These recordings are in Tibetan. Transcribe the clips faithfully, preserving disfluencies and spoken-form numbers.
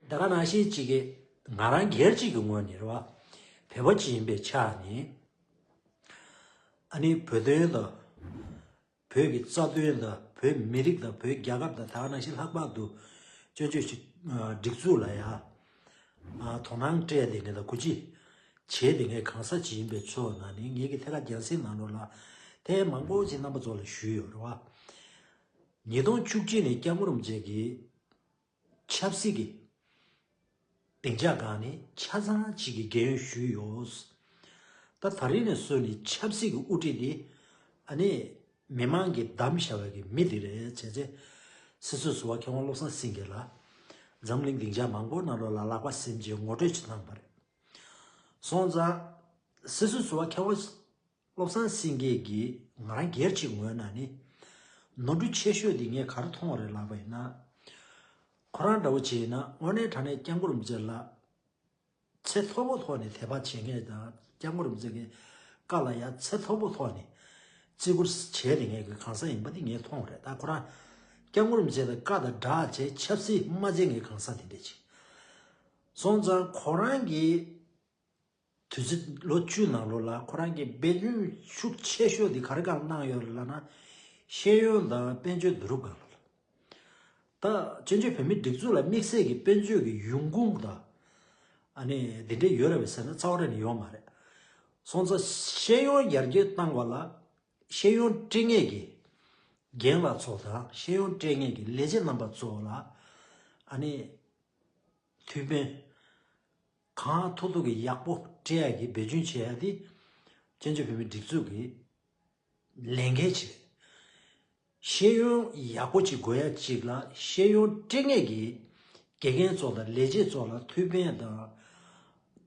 ད་ག་ནང་བཞིན་གཅིག་གིས་ང་རང་སྒེར་གཅིག་གི་ངོས་ནས་རེད་བ། བོད་པ་གཅིག་ཡིན་པའི་ཆ་ནས། ཨ་ནི་བོད་དོན་དང་། བོད་ཀྱི་རྩ་དོན་དང་བོད་མི་རིགས་དང་བོད་རྒྱལ་ཁབ་དང་ད་ག་ནང་བཞིན་ལྷག་པར་དུ་སྤྱོད་འཇུག་སྒྲིག་འཛུགས་ལ་ཡ། དོ་སྣང་སྤྲད་དེ་ངས་དང་གུ་ཅི་བྱས་དེ་ངས་གང་ཟག་ཅིག་ཡིན་པའི་ཚོད་ནང་ནས་ངེད་ཀྱི་ཐད་ཀར་རྒྱང་སྲིང་ནང་ལོགས་ལ་ཐེངས་མང་པོ་ཅིག་རྣམ་པ་ཚོ་ལ་ཞུས་ཡོད་རེད་བ། ཉིས་སྟོང་བཅུ་གཅིག་ནས་སྐྱབས་མགོན་རིན་པོ་ཆེ་གིས་ཆབ་སྲིད་ཀྱི་སྡིངས་ཆ་སྒང་ནས་ཆ་ཚང་གཅིག་གི་རྒན་ཡོལ་ཞུས་ཡོད། ད་ད་རིང་ནས་བཟུང་ནས་ཆབ་སྲིད་ཀྱི་དབུ་ཁྲིད་དེ་ཨ་ནི་མི་མང་གིས་བདམས་བཞག་པའི་གི་མི་དེ་རེད་བྱས་ཚེ། སྲིད་ཟུར་ཟུར་པ་མཁས་དབང་བློ་བཟང་སེང་གེ་ལ་འཛམ་གླིང་སྡིངས་ཆ་མང་པོ་ནང་ལོགས་ལ་ལག་པ་སེམས་ཀྱི་ངོ་སྤྲོད་ཅིག་གནང་བ་རེད། སོང་ཙང་སྲིད་ཟུར་ཟུར་པ་མཁས་དབང་བློ་བཟང་སེང་གེ་གིས་ང་རང་སྒེར་གྱི་ངོས་ནས་ནི་ནོར་འཁྲུལ་ཆེ་ཤོས་དེ་ངས་ག་རེ་མཐོང་བ་རེད་ལབ་པ་ཡིན་ན། ཁོ་རང་འདྲ་བོ་བྱས་ན་དངོས་གནས་དྲང་གནས་སྐྱབས་མགོན་རིན་པོ་ཆེ་ལ་ཚད་མཐོ་པོ་ཐོག་ནས་དད་པ་བྱེད་མཁན་དང་སྐྱབས་མགོན་རིན་པོ་ཆེ་གི་བཀའ་ལ་ཡང་ཚད་མཐོ་པོ་ཐོག་ནས་བརྩི་བཀུར་བྱས་ནས་ངས་གི་གང་ཟག་ཡིན་པ་དེ་ངས་མཐོང་རེད། ད་ཁོ་རང་སྐྱབས་མགོན་རིན་པོ་ཆེ་དང་བཀའ་དང་སྦྲགས་བྱས་ཆབ་སྲིད་མ་བྱེད་མཁན་གང་ཟག་དེ་འདྲ་ཅིག་སོང་ཙང་ཁོ་རང་གིས། དུས་ཚོད་ལོ་བཅུ་ནང་ལོགས་ལ་ཁོ་རང་གིས་འབད་བརྩོན་ཤུགས་ཆེ་ཤོས་དེ་ག་རེ་སྒང་གནང་ཡོད་རེད་ལབ་ན། ཤེས་ཡོན་དང་དཔལ་འབྱོར་བསྡུ་རུབ་སྒང་ལ། ད་བཙན་བྱོལ་བོད་མིའི་སྒྲིག་འཛུགས་ལ་དམིགས་བསལ་གྱི་དཔལ་འབྱོར་གྱི་ཡོང་ཁུངས་དང་། ཨ་ནི་འདི་འདྲ་ཡོད་རེད་པས་ཟེར་ན་རྩ་བ་རང་ནས་ཡོད་མ་རེད། སོང་ཙང་ཤེས་ཡོན་ཡར་རྒྱས་བཏང་བ་ལ་ཤེས་ཡོན་སྤྲད་མཁན་གྱི་རྒན་ལགས་ཚོ་དང་ཤེས་ཡོན་སྤྲད་མཁན་གྱི་ལས་བྱེད་རྣམ་པ་ཚོ་ལ་ཨ་ནི། ཐུགས་ཕན་གང་ཐུབ་ཐུབ་ཀྱིས་ཡག་པོ་སྤྲད་ཡག་གི་འབད་བརྩོན་བྱེད་ཡག་དེ་བཙན་བྱོལ་བོད་མིའི་སྒྲིག་འཛུགས་ཀྱི་ལས་འགན་ཅིག་རེད། ཤེས་ཡོན་ཡག་པོ་ཅིག་དགོས་ཡག་ཅིག་ལ་ཤེས་ཡོན་སྤྲད་མཁན་གྱི་དགེ་རྒན་ཚོ་དང་ལས་བྱེད་ཚོ་ལ་ཐུགས་ཕན་དང་།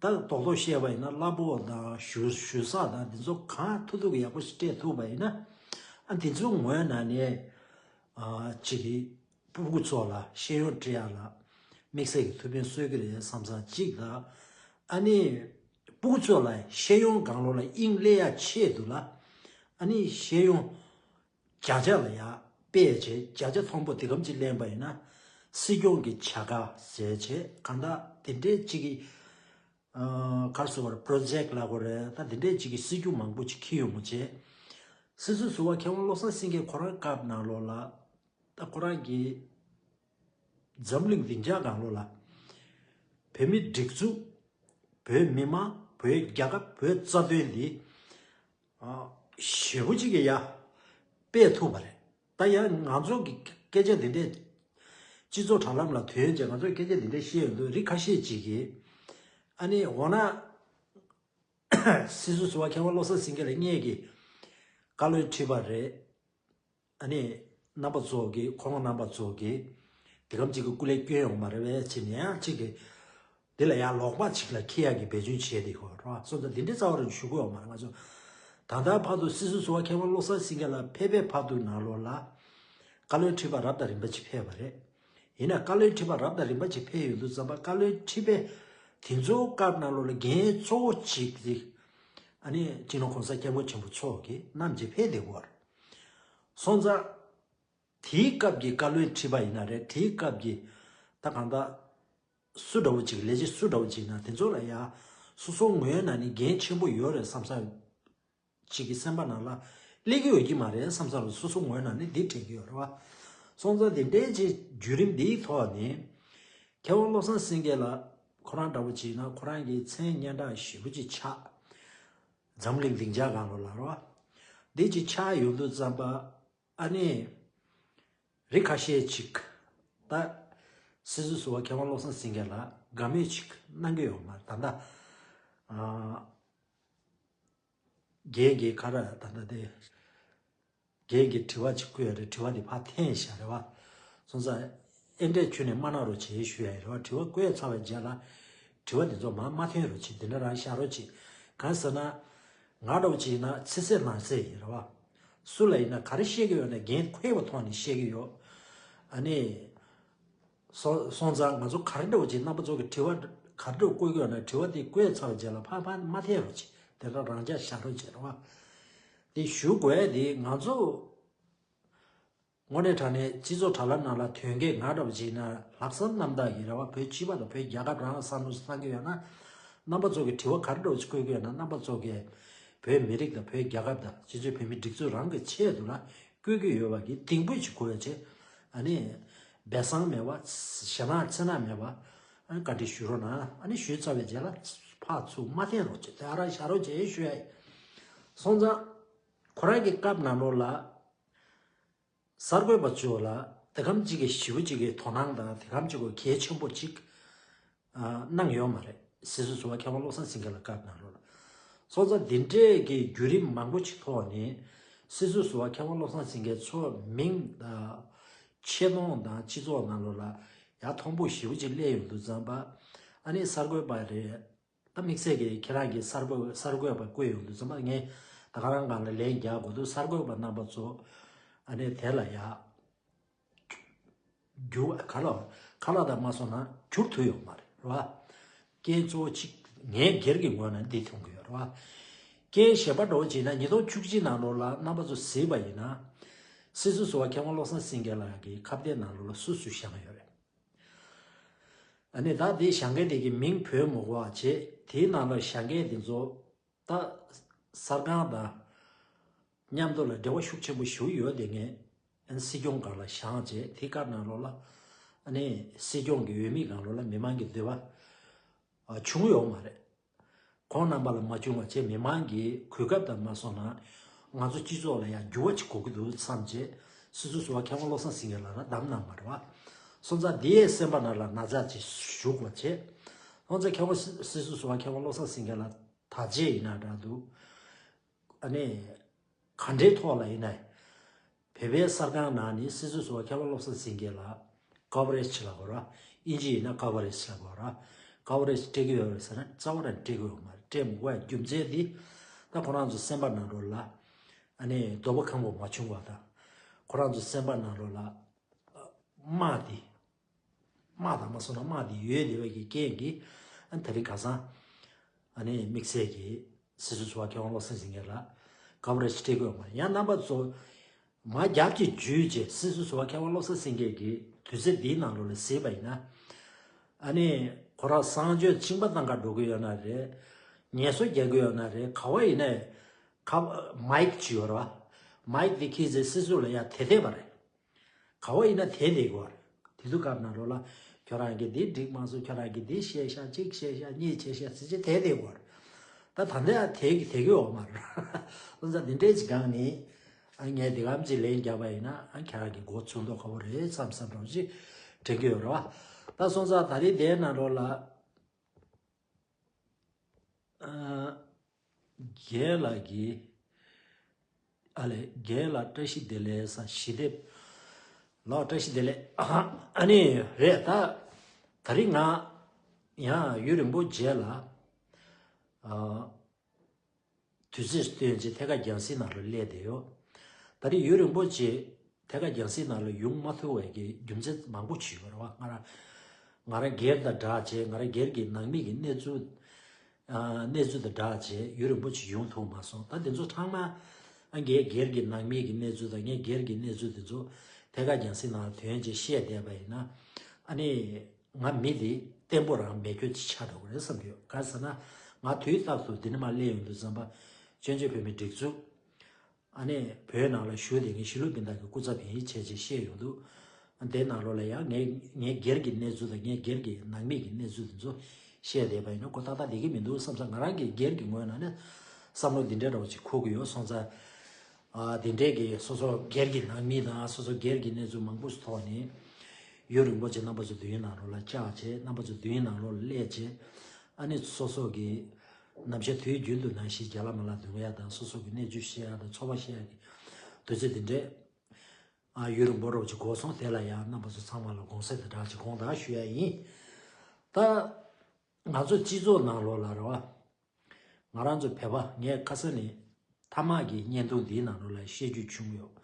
ད་རྡོག་རྡོག་བཤད་པ་ཡིན་ན་གླ་ཕོགས་དང་ཞུ་ཞུ་ས་དང་འདི་ཚོ་གང་ཐུབ་ཐུབ་ཀྱིས་ཡག་པོ་ཞིག་སྤྲད་ཐུབ་པ་ཡིན་ན། ཨ་འདི་ཚོ་ངོས་ནས་ནས་ཨ་ཅིག་གི་སྤུ་གུ་ཚོ་ལ་ཤེས་ཡོན་སྤྲད་ཡག་ལ་དམིགས་བསལ་གྱི་ཐུགས་ཕན་གསོས་ཀྱི་རེད་བསམ་ས་གཅིག་དང་། ཨ་ནི་སྤུ་གུ་ཚོ་ལ་ཤེས་ཡོན་སྒང་ལོགས་ལ་དབྱིངས་སླེབས་ཡག་ཆེད་དུ་ལ་ཨ་ནི་ཤེས་ཡོན་བརྒྱ་ཆ་ལ་ཡག་དཔེ་བྱས་བརྒྱ་ཆ་མཐོན་པོ་དེ་གམ་གཅིག་ལེན་པ་ཡིན་ན་སྲིད་སྐྱོང་གི་བྱ་དགའ་ཟེར་བྱས་གང་ལྟར་དེ་འདྲའི་གཅིག་གི་གར་སོ་བར་པྲོ་ཇེག་ལ་གོ་རེད། ད་དེ་འདྲའི་གཅིག་གི་སྲིད་སྐྱོང་མང་པོ་ཅིག་ཁྱེར་ཡོང་མོ་བྱས། སྲིད་ཟུར་ཟུར་པ་མཁས་དབང་བློ་བཟང་སེང་གེ་ཁོ་རང་སྐབས་ནང་ལོགས་ལ་ད་ཁོ་རང་གིས་འཛམ་གླིང་སྡིངས་ཆ་སྒང་ལོགས་ལ་བོད་མི་སྒྲིག་འཛུགས། བོད་མི་མང་། བོད་རྒྱལ་ཁབ། བོད་རྩ་དོན་འདི་ཞེ་པོ་ཅིག་གི་ཡ་སྤེལ་ཐུབ་པ་རེད། ད་ཡང་ང་ཚོ་གི་སྐད་ཆ་འདི་འདྲས་སྤྱི་ཚོགས་དྲ་ལམ་ལ་ཐོན་རྗེས་ང་ཚོ་སྐད་ཆ་འདི་འདྲས་བཤད་ཡོང་དུས་རིགས་ཁ་ཤས་ཅིག་གིས་ཨ་ནི་འོ་ན་སྲིད་ཟུར་ཟུར་པ་མཁས་དབང་བློ་བཟང་སེང་གེ་ལ་ངེད་ཀྱིས་བཀའ་བློན་ཁྲི་པ་རེད། ཨ་ནི་རྣམ་པ་ཚོ་གིས་ཁོང་རྣམ་པ་ཚོ་གིས་དེ་གམ་གཅིག་གི་སྐུ་ལས་བསྐྱོན་ཡོང་མ་རེད་པས་ཅི་ནས་ཡང་གཅིག་གིས་དེ་ལ་ཡང་ལོག་པ་ཅིག་ལ་འཁྱེར་ཡག་གི་འབད་བརྩོན་བྱས་ཏེ་ཁོ་ར་སོང་ཙང་དེ་འདྲའི་རྩ་བ་རང་ཞུ་གི་ཡོད་མ་རེད། ང་ཚོ་ད་ལྟ་བར་དུ་སྲིད་ཟུར་ཟུར་པ་མཁས་དབང་བློ་བཟང་སེང་གེ་ལགས་ཕེབས་པའི་བར་དུ་ནང་ལོགས་ལ་བཀའ་བློན་ཁྲི་པ་རབ་དང་རིམ་པ་ཅིག་ཕེབས་པ་རེད། ཡིན་ན་བཀའ་བློན་ཁྲི་པ་རབ་དང་རིམ་པ་ཅིག་ཕེབས་ཡོང་དུས་ཙམ་པ་བཀའ་བློན་ཁྲི་པའི་དེ་ཚོའི་སྐབས་ནང་ལོགས་ལ་འགན་གཙོ་བོ་གཅིག་དེ་ཨ་ནི་སྤྱི་ནོར་གོང་ས་སྐྱབས་མགོན་ཆེན་པོ་མཆོག་གིས་བསྣམས་བྱས་ཕེབས་བསྡད་ཡོད་རེད། སོང་ཙང་དེའི་སྐབས་ཀྱི་བཀའ་བློན་ཁྲི་པ་ཡིན་ན་རེད། དེའི་སྐབས་ཀྱི་ད་གང་ལྟར་སུ་འདྲ་བོ་ཅིག་ལས་བྱེད་སུ་འདྲ་བོ་ཅིག་ན་དེ་ཚོ་ལ་ཡ་སོ་སོ་ངོས་ནས་ནི་འགན་ཆེན་པོ་ཡོད་རེད་བསམ་ས་ཅིག་གི་སེམས་པ་ནང་ལ་སླེབས་ཀྱི་ཡོད་ཀྱི་མ་རེད་བསམ་ས་ལ་སོ་སོ་ངོས་ནས་ནི་འདི་དྲན་གྱི་ཡོད་རེད་བ། སོང་ཙང་དེ་འདྲའི་ཅིག་བརྒྱུད་རིམ་འདིའི་ཐོག་ནས་མཁས་དབང་བློ་བཟང་སེང་གེ་ལགས་ཁོ་རང་འདྲ་བོ་ཅིག་ན་ཁོ་རང་གི་མཚན་སྙན་གྲགས་ཞེ་པོ་ཅིག་ཆགས། འཛམ་གླིང་སྡིངས་ཆ་སྒང་ལོགས་ལ་རེད་བ། འདི་ཅིག་ཆགས་ཡོང་དུས་ཙམ་པ། ཨ་ནི། རིགས་ཁ་ཤས་ཅིག་ད། སྲིད་ཟུར་ཟུར་པ་མཁས་དབང་བློ་བཟང་སེང་གེ་ལ་དགའ་མོས་ཅིག་གནང་གི་ཡོད་མ་རེད་ད་ལྟ། ཨ། རྒན་གྱིས་ག་རེ་ད་ལྟ་དེ། རྒན་གྱིས་དྲི་བ་ཅིག་བཀོད་ཡོད་རེད། དྲི་བ་དེ་ཕར་འཐེན་བཞག་རེད་བ། སོང་ཙང་། ཨེ་འདྲས་ཁྱོན་ནས་མ་གནང་རོགས་བྱེད་ཞུ་ཡ་ཡིན་རེད་བ། དྲི་བ་བཀོད་ཚར་བའི་རྗེས་ལ། དྲི་བ་དེ་ཚོ་མར་མ་འཐེན་རོགས་བྱེད། དེ་འདྲ་རང་བཞག་རོགས་བྱེད། གང་ཟེར་ན། ང་འདྲ་བོ་ཅིག་ཡིན་ན་ཚེ་གསེར་ནང་གསེར་ཡིན་རེད་བ། སུ་ལ་ཡིན་ན་ག་རེ་བཤད་ཀྱི་ཡོད་ན་འགན་འཁུར་བའི་ཐོག་ནས་བཤད་ཀྱི་ཡོད། ཨ་ནི། སོ་སོང་ཙང་ང་ཚོ་ག་རེ་འདྲ་བོ་ཅིག་རྣམ་པ་ཚོ་གི་དྲི་བ་ག་རེ་འདྲ་བོ་བཀོད་ཀྱི་ཡོད་ན་དྲི་བ་དེ་བཀོད་ཚར་བའི་རྗེས་ལ་ཕར་ཕར་མ་འཐེན་རོགས་བྱེད། དེ་འདྲ་རང་འཇགས་བཞག་རོགས་བྱེད་རེད་བ། དེ་ཞུ་དགོས་དེ་ང་ཚོ། དངོས་གནས་དྲང་གནས་སྤྱི་ཚོགས་དྲ་ལམ་ནང་ལ་དོན་གལ་ང་འདྲ་བོ་ཅིག་ཡིན་ན་ལྷག་བསམ་རྣམ་དག་གིས་རེད་བ། བོད་སྤྱི་པ་དང་བོད་རྒྱལ་ཁབ་རང་ལ་བསམ་བློ་བཏང་གི་ཡོད་ན། རྣམ་པ་ཚོ་གིས་དྲི་བ་ག་རེ་འདྲ་བོ་ཅིག་བཀོད་ཀྱི་ཡོད་ན། རྣམ་པ་ཚོ་གིས་བོད་མི་རིགས་དང་བོད་རྒྱལ་ཁབ་དང་སྤྱི་ཚོགས་བོད་མིའི་སྒྲིག་འཛུགས་རང་གི་ཆེད་དུ་ལ་བཀོད་ཀྱི་ཡོད་པ་གི་གདེང་སྤོབས་ཅིག་དགོས་ཡོད་ཅེས། ཨ་ནི་སྦས་གསང་མེད་པ། ཞེད་སྣང་འཚེར་སྣང་མེད་པ། ཨ་ནི་བཀའ་འདྲི་ཞུ་རོགས་གནང་། ཨ་ནི་ཞུས་ཚར་བའི་རྗེས་ལ་ཕར་ཚུར་མ་འཐེན་རོགས་བྱེད། དེ་ཨ་ར་བཞག་རོགས་བྱེད་ཞུ་ཡ་ཡིན། སོང་ཙང་ཁོ་རང་གི་སྐབས་ནང་ལོགས་ལ། གསར་འགོད་པ་ཚོ་ལ་དེ་གམ་གཅིག་གི་ཞེ་པོ་ཅིག་གི་དོ་སྣང་དང་དེ་གམ་གཅིག་གི་གལ་ཆེན་པོ་ཅིག་ཨ་གནང་ཡོད་མ་རེད། སྲིད་ཟུར་ཟུར་པ་མཁས་དབང་བློ་བཟང་སེང་གེ་ལ་སྐབས་ནང་ལོགས་ལ། སོང་ཙང་འདི་འདྲས་ཀྱི་བརྒྱུད་རིམ་མང་པོ་ཅིག་ཐོག་ནས་སྲིད་ཟུར་ཟུར་པ་མཁས་དབང་བློ་བཟང་སེང་གེ་མཚོ་མིང་དང་ཆེ་མཐོང་དང་སྤྱི་ཚོགས་ནང་ལོགས་ལ་ཡར་མཐོན་པོ་ཞེ་པོ་ཅིག་སླེབས་ཡོང་དུས་ཙམ་པ། ཨ་ནི་གསར་འགོད་པ་རེད། ད་དམིགས་བསལ་གྱི་ཁྱེད་རང་གིས་གསར་འགོད་གསར་འགོད་པ་བསྐོས་ཡོང་དུས་ཙམ་པ་ངས་ད་ག་རང་སྒང་ལ་ལན་རྒྱག་དགོས་འདུག། གསར་འགོད་པ་རྣམ་པ་ཚོ་ཨ་ནི་དེ་ལ་ཡ་རྒྱུ་ཁ་ལག་ཁ་ལག་དང་མ་སོང་ན་འགྱུར་ཐུབ་ཡོད་མ་རེད། རེད་བ། རྐྱེན་གཙོ་བོ་གཅིག་ངའི་སྒེར་གྱི་ངོས་ནས་འདི་མཐོང་གི་ཡོད། རེད་བ། རྐྱེན་གཞན་པ་འདྲ་བོ་བྱས་ན་ཉིས་སྟོང་བཅུ་གཅིག་ནང་ལོགས་ལ་རྣམ་པ་ཚོ་གཟིགས་པ་ཡིན་ན། སྲིད་ཟུར་ཟུར་པ་མཁས་དབང་བློ་བཟང་སེང་གེ་ལགས་ཀྱི་ཁ་བརྡའི་ནང་ལོགས་ལ་སུ་སུ་བཞེངས་ཡོད་རེད། ཨ་ནི་ད་དེ་བཞེངས་མཁན་དེ་གི་མིང་བོས་མི་དགོས་པ་བྱས། དེའི་ནང་ལ་བཞེངས་མཁན་དེ་ཚོ་ད་གསར་ཁང་དང་མཉམ་དུ་ལ་འབྲེལ་བ་ཤུགས་ཆེན་པོ་ཞུ་ཡོད་དེ། ངས་ཨ་ནི་སྲིད་སྐྱོང་སྒང་ལ་བཞེངས་བྱས། དེ་སྐབས་ནང་ལོགས་ལ་ཨ་ནི་སྲིད་སྐྱོང་གི་འོས་མི་སྒང་ལོགས་ལ་མི་མང་གི་འདོད་པ་ཨ་བྱུང་ཡོད་མ་རེད། ཁོང་རྣམ་པ་ལ་མ་བྱུང་བ་བྱས། མི་མང་གི་གོ་སྐབས་དང་མ་སོང་ན་ང་ཚོ་སྤྱི་ཚོགས་ལ་ཡང་འགྱུར་བ་ཅིག་དགོས་ཀྱི་འདུག་བསམ་བྱས། སྲིད་ཟུར་ཟུར་པ་མཁས་དབང་བློ་བཟང་སེང་གེ་ལགས་ལ་བདམས་གནང་བ་རེད་བ། སོང་ཙང་དེའི་སེམས་པ་ནང་ལ་ན་ཚ་ཅིག་ཞུགས་པ་བྱས། སོང་ཙང་མཁས་དབང་སྲིད་སྲིད་ཟུར་ཟུར་པ་མཁས་དབང་བློ་བཟང་སེང་གེ་ལགས་ད་རྗེས་ཡིན་ན་འདྲ་འདུག། ཨ་ནི་ག་འདྲའི་ཐོག་ལ་ཡིན་ན། བོད་པའི་གསར་ཁང་ནང་ནས་སྲིད་ཟུར་ཟུར་པ་མཁས་དབང་བློ་བཟང་སེང་གེ་ལགས་ཀོ་བ་རེཇ་ལབ་དགོས་ར། ཨིན་ཇི་ཡིན་ན་ཀོ་བ་རེཇ་ལབ་དགོས་ར། ཀོ་བ་རེཇ་སྤྲད་ཀྱི་ཡོད་རེད་ཟེར་ན་རྩ་བ་རང་སྤྲད་ཀྱི་ཡོད་མ་རེད། སྤྲད་མི་དགོས་ཡ་རྒྱུ་མཚན་འདི། ད་ཁོ་རང་ཚོ་སེམས་པ་ནང་ལོགས་ལ་ཨ་ནི་འདོད་པ་ཁེངས་པོ་མ་བྱུང་བ་དང་། ཁོ་རང་ཚོ་སེམས་པ་ནང་ལོགས་ལ་དམག་འདི། དམག་དང་མ་སོང་ན་དམག་འདི་ཡོད་བསྡད་པ་གི་རྐྱེན་གྱིས། ཨ་ནི་དེ་རིང་ཁ་སང་ཨ་ནི་དམིགས་བསལ་གྱི་སྲིད་ཟུར་ཟུར་པ་མཁས་དབང་བློ་བཟང་སེང་གེ་ལགས་ཀོ་བ་རེཇ་སྤྲད་ཀྱི་ཡོད་མ་རེད། ཡང་རྣམ་པ་ཚོ་མ་རྒྱབ་ཀྱི་བརྒྱུད་བྱས་སྲིད་ཟུར་ཟུར་པ་མཁས་དབང་བློ་བཟང་སེང་གེ་གི་དུས་ཚོད་འདིའི་ནང་ལོགས་ལ་གཟིགས་པ་ཡིན་ན། ཨ་ནི་ཁོ་རང་གསང་སྤྱོད་གཅིན་པ་བཏང་ག་འགྲོ་གི་ཡོད་ན་རེད། ངལ་གསོ་རྒྱག་གི་ཡོད་ན་རེད། ག་བ་ཡིན་ནའི་ཁ་མའིག་ཅིག་ཡོད་རེད་བ། མའིག་དེ་ཁྱེར་ཚེ་སྲིད་ཟུར་ལ་ཡ་དེ་བསྡད་པ་རེད། ག་བ་ཡིན་ན་དེ་ལས་གོ་རེད། དེ་ཚོ་སྐབས་ནང་ལོགས་ལ་ཁྱོད་རང་གིས་འདི་འགྲིག་མ་སོང་། ཁྱོད་རང་གིས་འདི་བཤད་ཤག་གཅིག་བཤད་ཤག་གཉིས་བྱས་ཤག་ཟེར་བྱས་དེ་ལས་གོ་རེད། ད་ད་འདི་ཨ་དེ་གི་དེ་གི་འོག་མ་རེད། སོང་ཙང་འདི་འདྲས་ཅིག་སྒང་ནས་ཨ་ངས་འདི་གམ་ཅིག་ལན་རྒྱག་པ་ཡིན་ན་ཨ་ཁྱོད་རང་གི་མགོ་ཚོས་མདོག་ཁ་པོ་རེད་བསམ་བསམ་འདྲ་བོ་ཅིག་དྲན་གི་ཡོད་རེད་བ། ད་སོང་ཙང་ད་རེས་དེའི་ནང་ལོགས་ལ། ཨ། རྒན་ལགས་ཀྱིས། ཨ་ལས་རྒན་ལགས་བཀྲ་ཤིས་བདེ་ལེགས་ས་ཞི་བདེ་ལགས་བཀྲ་ཤིས་བདེ་ལེགས། ཨ་ནི་རེད་ད། ད་རིང་ང་ཡང་ཡུན་རིང་པོ་རྗེས་ལ། ཨ། དུས་ཚོད་བཏོན་རྗེས་ཐད་ཀར་རྒྱང་སྲིང་ནང་ལ་སླེབས་བསྡད་ཡོད། ད་རིང་ཡུན་རིང་པོ་རྗེས་ཐད་ཀར་རྒྱང་སྲིང་ནང་ལ་ཡོང་མ་ཐུབ་པའི་གི་རྒྱུ་མཚན་མང་པོ་ཅིག་ཡོད་རེད་བ། ང་རང་ང་རང་སྒེར་དང་སྦྲགས་བྱས། ང་རང་སྒེར་གྱི་ནང་མི་གི་གནས་ཚུལ་ཨ་གནས་ཚུལ་དང་སྦྲགས་བྱས་ཡུན་རིང་པོ་ཅིག་ཡོང་ཐུབ་མ་སོང་། ད་དེ་ཚོ་ཚང་མ་ཨ་ངའི་སྒེར་གྱི་ནང་མི་གི་གནས་ཚུལ་དང་ངའི་སྒེར་གྱི་གནས་ཚུལ་དེ་ཚོ་ཐད་ཀར་རྒྱང་སྲིང་ནང་ལ་ཐོན་རྗེས་བཤད་བསྡད་པ་ཡིན་ན། ཨ་ནི་ང་མི་དེ་བརྟན་པོ་རང་མེད་རྒྱུ་ཅིག་ཆགས་འགྲོ་གི་རེད་བསམ་གྱི་ཡོད། ག་རེ་ཟེར་ན་ང་དུས་རྟག་ཏུ་འདི་ནས་མར་སླེབས་ཡོང་དུས་ཙམ་པ་བཙན་བྱོལ་བོད་མིའི་སྒྲིག་འཛུགས་ཨ་ནི་བོད་ནང་ལ་བཞུགས་བསྡད་མཁན་གཞིས་ལུས་སྤུན་ཟླ་གི་སྐུ་ཚབ་ཡིན་བྱས་བྱས་བཤད་ཡོང་དུས། དེ་ནང་ལོགས་ལ་ཡང་ངའི་ངའི་སྒེར་གྱི་གནས་ཚུལ་དང་ངའི་སྒེར་གྱི་ནང་མི་གི་གནས་ཚུལ་དེ་ཚོ་བཤད་བསྡད་པ་ཡིན་ན་ཁོ་ཏག་ཏག་བསྡད་ཀྱི་མི་འདུག་བསམ་ས། ང་རང་གི་སྒེར་གྱི་ངོས་ནས་ནི་བསམ་བློ་འདི་འདྲ་འདྲ་བོ་ཅིག་འཁོར་གྱི་ཡོད། སོང་ཙང་ཨ་དེ་འདྲས་ཀྱི་སོ་སོ་སྒེར་གྱི་ནང་མི་དང་སོ་སོ་སྒེར་གྱི་གནས་ཚུལ་མང་པོ་ཞིག་ཐོག་ནས་ཡུན་རིང་པོ་ཅིག་རྣམ་པ་ཚོ་མདུན་ནང་ལོགས་ལ་བཅར་བྱས། རྣམ་པ་ཚོ་མདུན་ནང་ལོགས་ལ་སླེབས་བྱས། ཨ་ནི་སོ་སོ་གི་ནམ་ཞག་དུས་རྒྱུན་དུ་ནང་བཞིན་རྒྱ་ལ་མ་ལ་འདོན་ཡ་དང་སོ་སོ་གི་གནས་ཚུལ་བཤད་ཡ་དང་ཚོར་བ་བཤད་ཡ་གི་དུས་ཚོད་འདི་འདྲས་ཨ་ཡུན་རིང་པོ་རོགས་ཀྱི་གོ་སོང་། དེ་ལ་ཡང་རྣམ་པ་ཚོ་ཚང་མ་ལ་དགོངས་སེལ་དང་སྦྲགས་ཀྱི་དགོངས་དག་ཞུ་ཡ་ཡིན། ད་ང་ཚོ་སྤྱི་ཚོགས་ནང་ལོགས་ལ་རེད་བ། ང་རང་ཚོ་བོད་པ་ངས་ཁ་སང་ནས་ཐ་མག་གི་བརྙན་ཐུང་འདིའི་ནང་ལོགས་ལ་བཤད་རྒྱུ་བྱུང་ཡོད།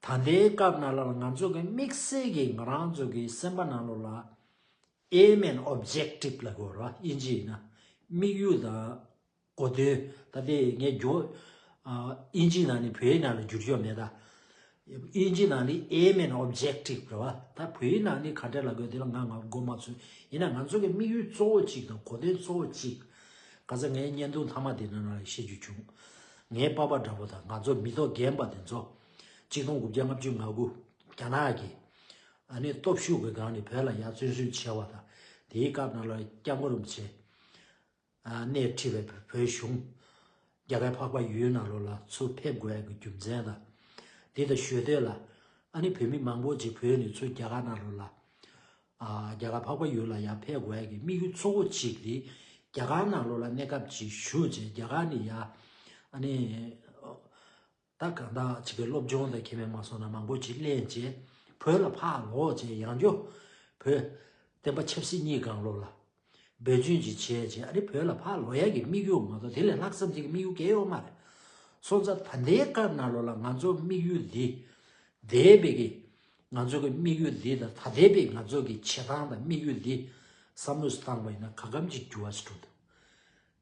ད་ལྟའི་སྐབས་ནང་ལ་ང་ཚོ་གི་དམིགས་བསལ་གྱི་ང་རང་ཚོ་གི་སེམས་པ་ནང་ལོགས་ལ་aim and objective ལབ་དགོས་རེད་བ། དབྱིན་ཇི་ཡིན་ན་དམིགས་ཡུལ་དང་གོ་དོན། ད་ལྟའི་ངས་བསྒྱུར་ཨ་དབྱིན་ཇིའི་ནང་ནས་བོད་ཡིག་ནང་ལ་བསྒྱུར་ཆོག་མེད་ད། དབྱིན་ཇི་ནང་ནི་aim and objective རེད་བ། ད་བོད་ཡིག་ནང་ནི་ག་འདྲ་ལབ་དགོས་དེ་ལ་ང་ང་མགོ་མ་ཚོས། ཡིན་ན་ང་ཚོ་གི་དམིགས་ཡུལ་གཙོ་བོ་གཅིག་དང་གོ་དོན་གཙོ་བོ་གཅིག། ག་ཚ་ངའི་བརྙན་ཐུང་མཐའ་མ་དེ་ནང་ལ་བཤད་རྒྱུ་བྱུང་། ངའི་པ་ཕ་འདྲ་པོ་དང་ང་ཚོ་མི་ཐོག་རྒན་པ་དེ་ཚོ་གཅིག་སྟོང་དགུ་བརྒྱ་ལྔ་བཅུ་ང་དགུ་རྒྱ་ནག་གི་ཨ་ནི་སྟོབས་ཤུགས་ཀྱི་སྒང་ནས་བོད་ལ་ཡར་བཙན་བཟུང་བྱས་པ་དང་། དེའི་སྐབས་ནང་ལ་སྐྱབས་མགོན་རིན་པོ་ཆེ་ཨ་སྣེ་ཁྲིད་པའི་བོད་གཞུང་རྒྱ་གར་འཕགས་པ་ཡུལ་ནང་ལོགས་ལ་ཚུར་ཕེབས་དགོས་ཡ་གི་རྒྱུ་མཚན་དང་། དེ་དང་ཞོལ་དོད་ལ་ཨ་ནི་བོད་མི་མང་པོ་ཅིག་བོད་ནས་ཚུར་རྒྱ་གར་ནང་ལོགས་ལ་ཨ་རྒྱ་གར་འཕགས་པ་ཡུལ་ལ་ཡར་ཕེབས་དགོས་ཡ་གི་དམིགས་ཡུལ་གཙོ་བོ་གཅིག་དེ། རྒྱ་གར་ནང་ལོགས་ལ་གནས་སྐབས་ཅིག་བཞུགས་བྱས། རྒྱ་གར་ནས་ཡར་ཨ་ནི་ད་གང་ལྟར་ཅིག་གི་སློབ་སྦྱོང་དང་ཁྱད་མེད་མ་སོང་ན་མང་པོ་ཅིག་ལེན་བྱས་བོད་ལ་ཕར་ལོག་བྱས། ཡང་བསྐྱར་བོད་བསྟན་པ་ཆབ་སྲིད་གཉིས་སྒང་ལོགས་ལ་འབད་བརྩོན་ཅིག་བྱས་བྱས། ཨ་ནི་བོད་ལ་ཕར་ལོག་ཡ་གི་དམིགས་ཡུལ་མ་གཏོགས་དེ་ལས་ལྷག་བསམ་ཅིག་གི་དམིགས་ཡུལ་གང་ཡང་ཡོད་མ་རེད། སོང་ཙང་ད་ལྟའི་སྐབས་ནང་ལོགས་ལ་ང་ཚོ་དམིགས་ཡུལ་འདི། འདས་པའི་གི་ང་ཚོ་གི་དམིགས་ཡུལ་འདི་དང་ད་ལྟའི་བའི་ང་ཚོ་གི་བྱེད་སྟངས་དང་དམིགས་ཡུལ་འདི་བསམ་བློ་བཏང་བ་ཡིན་ན་ག་གམ་གྱི་འགྱུར་བ་ཞིག་འགྲོ་འདུག་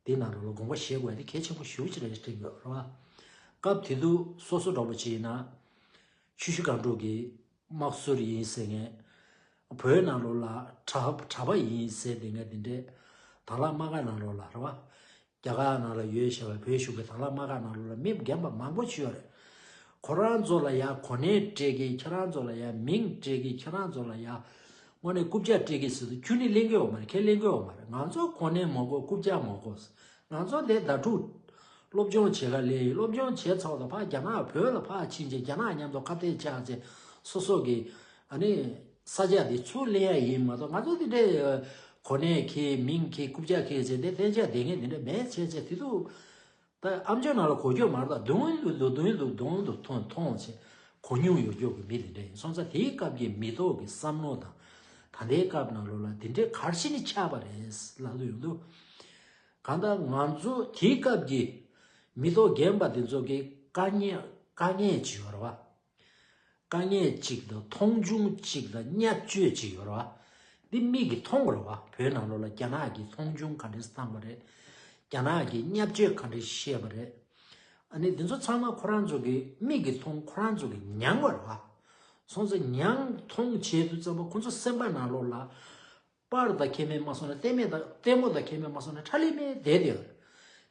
དེ་ནང་ལོགས་ལ་དགོངས་པ་བཞེས་དགོས་ཡ་དེ་གལ་ཆེན་པོ་ཞེ་པོ་ཅིག་རེད་དྲན་གྱི་ཡོད་རེད་བ། སྐབས་དེ་དུས་སོ་སོ་འདྲ་པོ་ཅིག་ཡིན་ན་ཆུ་ཤུར་སྒང་དྲུག་གི་དམག་ཟུར་ཡིན་ཟེར་མཁན། བོད་ནང་ལོགས་ལ་གྲྭ་གྲྭ་པ་ཡིན་ཟེར་དེ་ངས་དེ་འདྲའི་དང་བླངས་དམག་སྒར་ནང་ལོགས་ལ་རེད་བ། རྒྱ་གར་ནང་ལ་ཡོད་བཞག་པའི་བོད་གཞུང་གི་དང་བླངས་དམག་སྒར་ནང་ལོགས་ལ་མི་རྒན་པ་མང་པོ་ཅིག་ཡོད་རེད། ཁོ་རང་ཚོ་ལ་ཡ་གོ་གནས་སྤྲད་གི། ཁྱེད་རང་ཚོ་ལ་ཡ་མིང་སྤྲད་གི། ཁྱེད་རང་ཚོ་ལ་ཡ་དངོས་གནས་རྐུབ་བཀྱག་སྤྲད་གི་ཟེར་དུས་ཁྱོན་ནས་ལེན་གི་ཡོད་མ་རེད། ཁས་ལེན་གི་ཡོད་མ་རེད། ང་ཚོ་གོ་གནས་མ་དགོས། རྐུབ་བཀྱག་མ་དགོས། ང་ཚོ་འདི་ཟླ་དྲུག་སློབ་སྦྱོང་བྱེད་ག་སླེབས་ཡིན། སློབ་སྦྱོང་བྱས་ཚར་བ་དང་ཕར་རྒྱ་ནག་བོད་ལ་ཕར་ཕྱིན་བྱས་རྒྱ་ནག་མཉམ་དུ་ཁ་གཏད་བཅག་བྱས་སོ་སོ་གི་ཨ་ནི་ས་ཆ་འདི་ཚུར་ལེན་ཡ་ཡིན་མ་གཏོགས། ང་ཚོ་འདི་འདྲའི་གོ་གནས་ཁྱེར། མིང་ཁྱེར། རྐུབ་བཀྱག་ཁྱེར་བྱས་འདི་གཏན་འཇགས་བསྡད་མཁན་འདི་འདྲ་མེད་བྱས་བྱས། དེ་དུས་ད་ཨམ་ཅོག་ནང་ལ་གོ་རྒྱུ་མ་རེད། ད་དུང་དུ་དུ་དུང་དུ་དུང་དུ་མཐོང་མཐོང་བྱས་གོ་མྱོང་ཡོད་རྒྱུ་གི་མི་འདི་འདྲ་ཡིན། སོང་ཙང་དེའི་སྐབས་ཀྱི་མི་ཐོག་གི་བསམ་བློ་དང་ད་ལྟའི་སྐབས་ནང་ལོགས་ལ་འདི་འདྲའི་གར་ཞིག་ནི་ཆགས་པ་རེད་ལབ་དུ་ཡོང་དུས། གང་ལྟར་ང་ཚོ་དེའི་སྐབས་ཀྱི་མི་ཐོག་རྒན་པ་དེ་ཚོ་གི་དཀའ་ངལ་དཀའ་ངལ་ཅིག་ཡོད་རེད་བ། དཀའ་ངལ་ཅིག་དང་མཐོང་ཆུང་ཅིག་དང་བརྙས་བཅོས་ཅིག་ཡོད་རེད་བ། འདི་མིག་གིས་མཐོང་དགོས་རེད་བ། བོད་ནང་ལོགས་ལ་རྒྱ་ནག་གིས་མཐོང་ཆུང་ག་འདྲས་བཏང་བ་རེད། རྒྱ་ནག་གིས་བརྙས་བཅོས་ག་འདྲས་བཤད་པ་རེད། ཨ་ནི་འདི་ཚོ་ཚང་མ་ཁོ་རང་ཚོ་གི་མིག་གིས་མཐོང་། ཁོ་རང་ཚོ་གིས་མྱངས་པ་རེད་བ། སོང་ཙང་མྱངས་མཐོང་བྱས་དུས་ཙམ་པ་ཁོ་ཚོ་སེམས་པ་ནང་ལོགས་ལ་པར་དང་ཁྱད་མེད་མ་སོང་ན། ལྟད་མོ་དང་ལྟད་མོ་དང་ཁྱད་མེད་མ་སོང་ན་ཁྲ་ལི་མེ་བསྡད་དེ་ཡོད།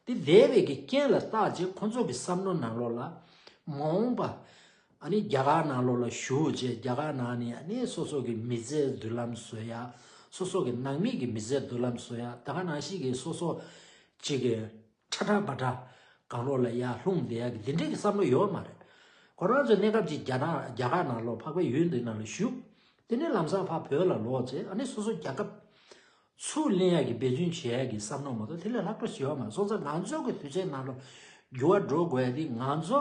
དེ་བསྡད་པའི་གི་རྐྱེན་ལ་བརྟག་བྱས་ཁོ་ཚོ་གི་བསམ་བློ་ནང་ལོགས་ལ་མ་འོངས་པ་ཨ་ནི་རྒྱ་གར་ནང་ལོགས་ལ་བཞུགས་བྱས་རྒྱ་གར་ནང་ནས་ཨ་ནི་སོ་སོ་གི་མི་ཚེའི་མདུན་ལམ་བཟོ་ཡ། སོ་སོ་གི་ནང་མི་གི་མི་ཚེའི་མདུན་ལམ་བཟོ་ཡ། ད་ག་ནང་བཞིན་གི་སོ་སོ་གཅིག་གི་ཁྲ་ཁྲ་པ་ཁྲ་གང་ལོགས་ལ་ཡར་ལྷུང་བསྡད་ཡ་གི་འདི་འདྲའི་གི་བསམ་བློ་ཡོད་མ་རེད། ཁོ་རང་ཚོ་གནས་སྐབས་ཅིག་རྒྱ་ནག་རྒྱ་གར་ནང་ལོགས་འཕགས་པའི་ཡུལ་འདི་ནང་ལ་བཞུགས། དེ་ནས་ལམ་སང་ཕར་བོད་ལ་ལོག་བྱས་ཨ་ནི་སོ་སོ་རྒྱལ་ཁབ་ཚུར་ལེན་ཡ་གི་འབད་བརྩོན་བྱེད་ཡ་གི་བསམ་བློ་མ་གཏོགས་དེ་ལས་ལྷག་པ་ཞིག་ཡོད་མ་རེད། སོང་ཙང་ང་ཚོ་གི་དུས་ཚོད་ནང་ལ་འགྱུར་བ་འགྲོ་དགོས་ཡ་དེ་ང་ཚོ་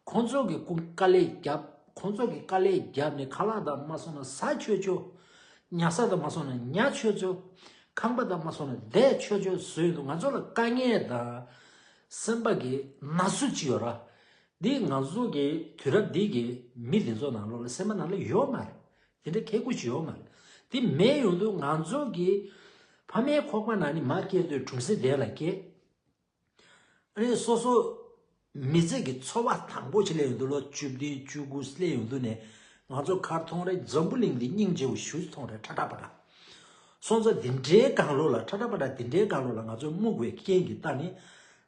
ཁོང་ཚོ་གི་ཀུན་དཀའ་ལས་བརྒྱབ། ཁོང་ཚོ་གི་དཀའ་ལས་བརྒྱབ་ནས་ཁ་ལག་དང་མ་སོང་ན་ཟ་ཆོག་ཆོག་ཉལ་ས་དང་མ་སོང་ན་ཉལ་ཆོག་ཆོག་ཁང་པ་དང་མ་སོང་ན་བསྡད་ཆོག་ཆོག་བཟོས་འདུག་ང་ཚོ་ལ་དཀའ་ངལ་དང་སེམས་པ་གི་ན་ཟུག་ཅིག་ཡོད་ར། འདི་ང་ཚོ་གི་དུས་རབས་འདི་གི་མི་འདི་ཚོ་ནང་ལོགས་ལ་སེམས་པ་ནང་ལ་ཡོད་མ་རེད། དེ་འདྲ་ཁེ་ཀུ་ཅིག་ཡོད་མ་རེད། དེ་མེད་ཡོང་དུས་ང་ཚོ་གི་ཕ་མའི་ཁོག་པ་ནང་ནས་མ་སྐྱེས་དུས་གྲོང་གསེབ་དེ་ལ་སྐྱེས། ཨ་ནི་སོ་སོ་མི་ཚེ་གི་འཚོ་བ་དང་པོ་ཅིག་སླེབས་ཡོང་དུས་ལོ་བཅུ་བདུན་བཅུ་དགུ་སླེབས་ཡོང་དུས་ནས་ང་ཚོ་གར་མཐོང་རེད། འཛམ་བུ་གླིང་འདི་སྙིང་རྗེ་བོ་ཞེ་པོ་མཐོང་རེད། ཁྲ་ཁྲ་པ་ཁྲ། སོང་ཙང་འདི་འདྲའི་སྒང་ལོགས་ལ་ཁྲ་ཁྲ་པ་ཁྲ་འདི་འདྲའི་སྒང་ལོགས་ལ་ང་ཚོ་སྨུག་པའི་རྐྱེན་གྱིས་ད་ནི་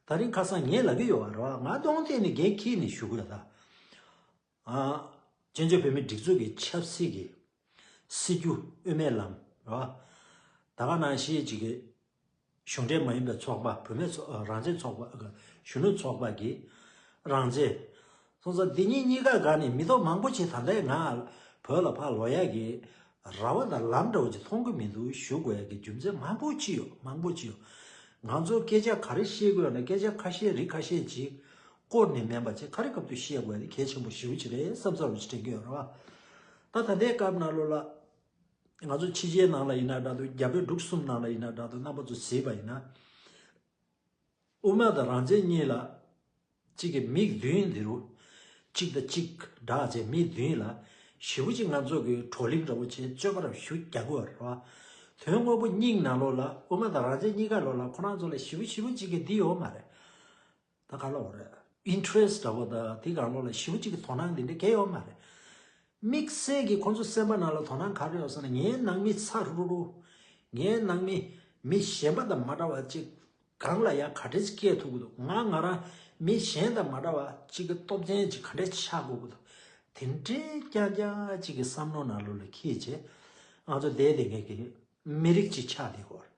ད་རིང་ཁ་སང་ངས་ལབ་ཀྱི་ཡོད་པ་རེད་བ། ང་གདོང་བསྟན་ནས་འགན་འཁྱེར་ནས་ཞུ་གི་ཡོད་ད། ཨ། བཙན་བྱོལ་བོད་མིའི་སྒྲིག་འཛུགས་ཀྱི་ཆབ་སྲིད་ཀྱི་སྲིད་ཇུས་དབུ་མའི་ལམ་རེད་བ། ད་ག་ནང་བཞིན་ཅིག་གི་གཞུང་འབྲེལ་མ་ཡིན་པའི་ཚོགས་པ། བུད་མེད་ཚོ་ཨ། རང་བཙན་ཚོགས་པ། གཞོན་ནུ་ཚོགས་པ་གི་རང་བཙན། སོང་ཙང་འདི་གཉིས་གཉིས་ཀ་སྒང་ནས་མི་ཐོག་མང་པོ་ཅིག་ད་ལྟའི་ང་བོད་ལ་ཕར་ལོག་ཡག་གི་ར་བ་དང་ལམ་འདྲ་བོ་ཅིག་མཐོང་གི་མི་འདུག་ཞུ་དགོས་ཡག་གི་རྒྱུ་མཚན་མང་པོ་ཅིག་ཡོད། མང་པོ་ཅིག་ཡོད། ང་ཚོ་སྐད་ཆ་ག་རེ་བཤད་དགོས་ན་སྐད་ཆ་ཁ་ཤས་རིགས་ཁ་ཤས་ཅིག་བསྐོར་ནས་མིན་པ་ཅིག་ག་རེ་སྐབས་དུ་བཤད་དགོས་ཡག་དེ་གལ་ཆེན་པོ་ཞེ་པོ་ཅིག་རེད་བསམ་ཚར་བ་ཅིག་དྲན་གྱི་ཡོད་རེད་བ། ད་ད་ལྟའི་སྐབས་ནང་ལོགས་ལ་ང་ཚོ་ཕྱི་རྒྱལ་ནང་ལ་ཡིན་ན་འདྲ་འདུག་རྒྱ་བོད་འབྲུག་གསུམ་ནང་ལ་ཡིན་ན་འདྲ་འདུག་རྣམ་པ་ཚོ་གཟིགས་པ་ཡིན་ན། དབུ་མ་དང་རང་བཙན་གཉིས་ལ་གཅིག་གི་མིག་མདུན་འདི་རུ་གཅིག་དང་གཅིག་སྦྲགས་བྱས་མིག་མདུན་ལ་ཞེ་པོ་ཅིག་ང་ཚོ་གི་བགྲོ་གླེང་འདྲ་བོ་བྱས་རྩོད་པ་རབ་ཞུ་རྒྱག་གི་ཡོད་རེད་བ། དོན་དངོས་པོ་སྙིང་ནང་ལོགས་ལ་དབུ་མ་དང་རང་བཙན་གཉིས་ཀ་ལོགས་ལ་ཁོ་རང་ཚོ་ལ་ཞེ་པོ་ཞེ་པོ་ཅིག་གི་འདི་ཡོད་མ་རེད། ད་ག་ལ་འོ་རེད། interest འདྲ་པོ་དང་དེ་གང་ལོ་ལ་ཞེ་པོ་ཅིག་གི་དོ་སྣང་དེ་འདྲ་གང་ཡོད་མ་རེད། དམིགས་བསལ་གྱི་ཁོང་ཚོ་སེམས་པ་ནང་ལ་དོ་སྣང་ག་རེ་ཡོད་ཟེར་ན། ངའི་ནང་མི་ཚ་རུ་རུ། ངའི་ནང་མི་མི་གཞན་པ་དང་མ་འདྲ་བ་ཅིག་གང་ལ་ཡང་ག་འདྲས་སྐྱེས་ཐུབ་ཀྱི་འདུག་ང་ང་རང་མི་གཞན་དང་མ་འདྲ་བ་ཅིག་གི་སྟོབས་ཅན་ཅིག་ག་འདྲས་ཆགས་དགོས་ཀྱི་འདུག་དེ་འདྲའི་རྐྱང་རྐྱང་ཅིག་གི་བསམ་བློ་ནང་ལོགས་ལ་འཁྱེར་བྱས། ང་ཚོ་བསྡད་བསྡད་མཁན་གྱི་མི་རིགས་ཅིག་ཆགས་བསྡད་ཡོད་རེད།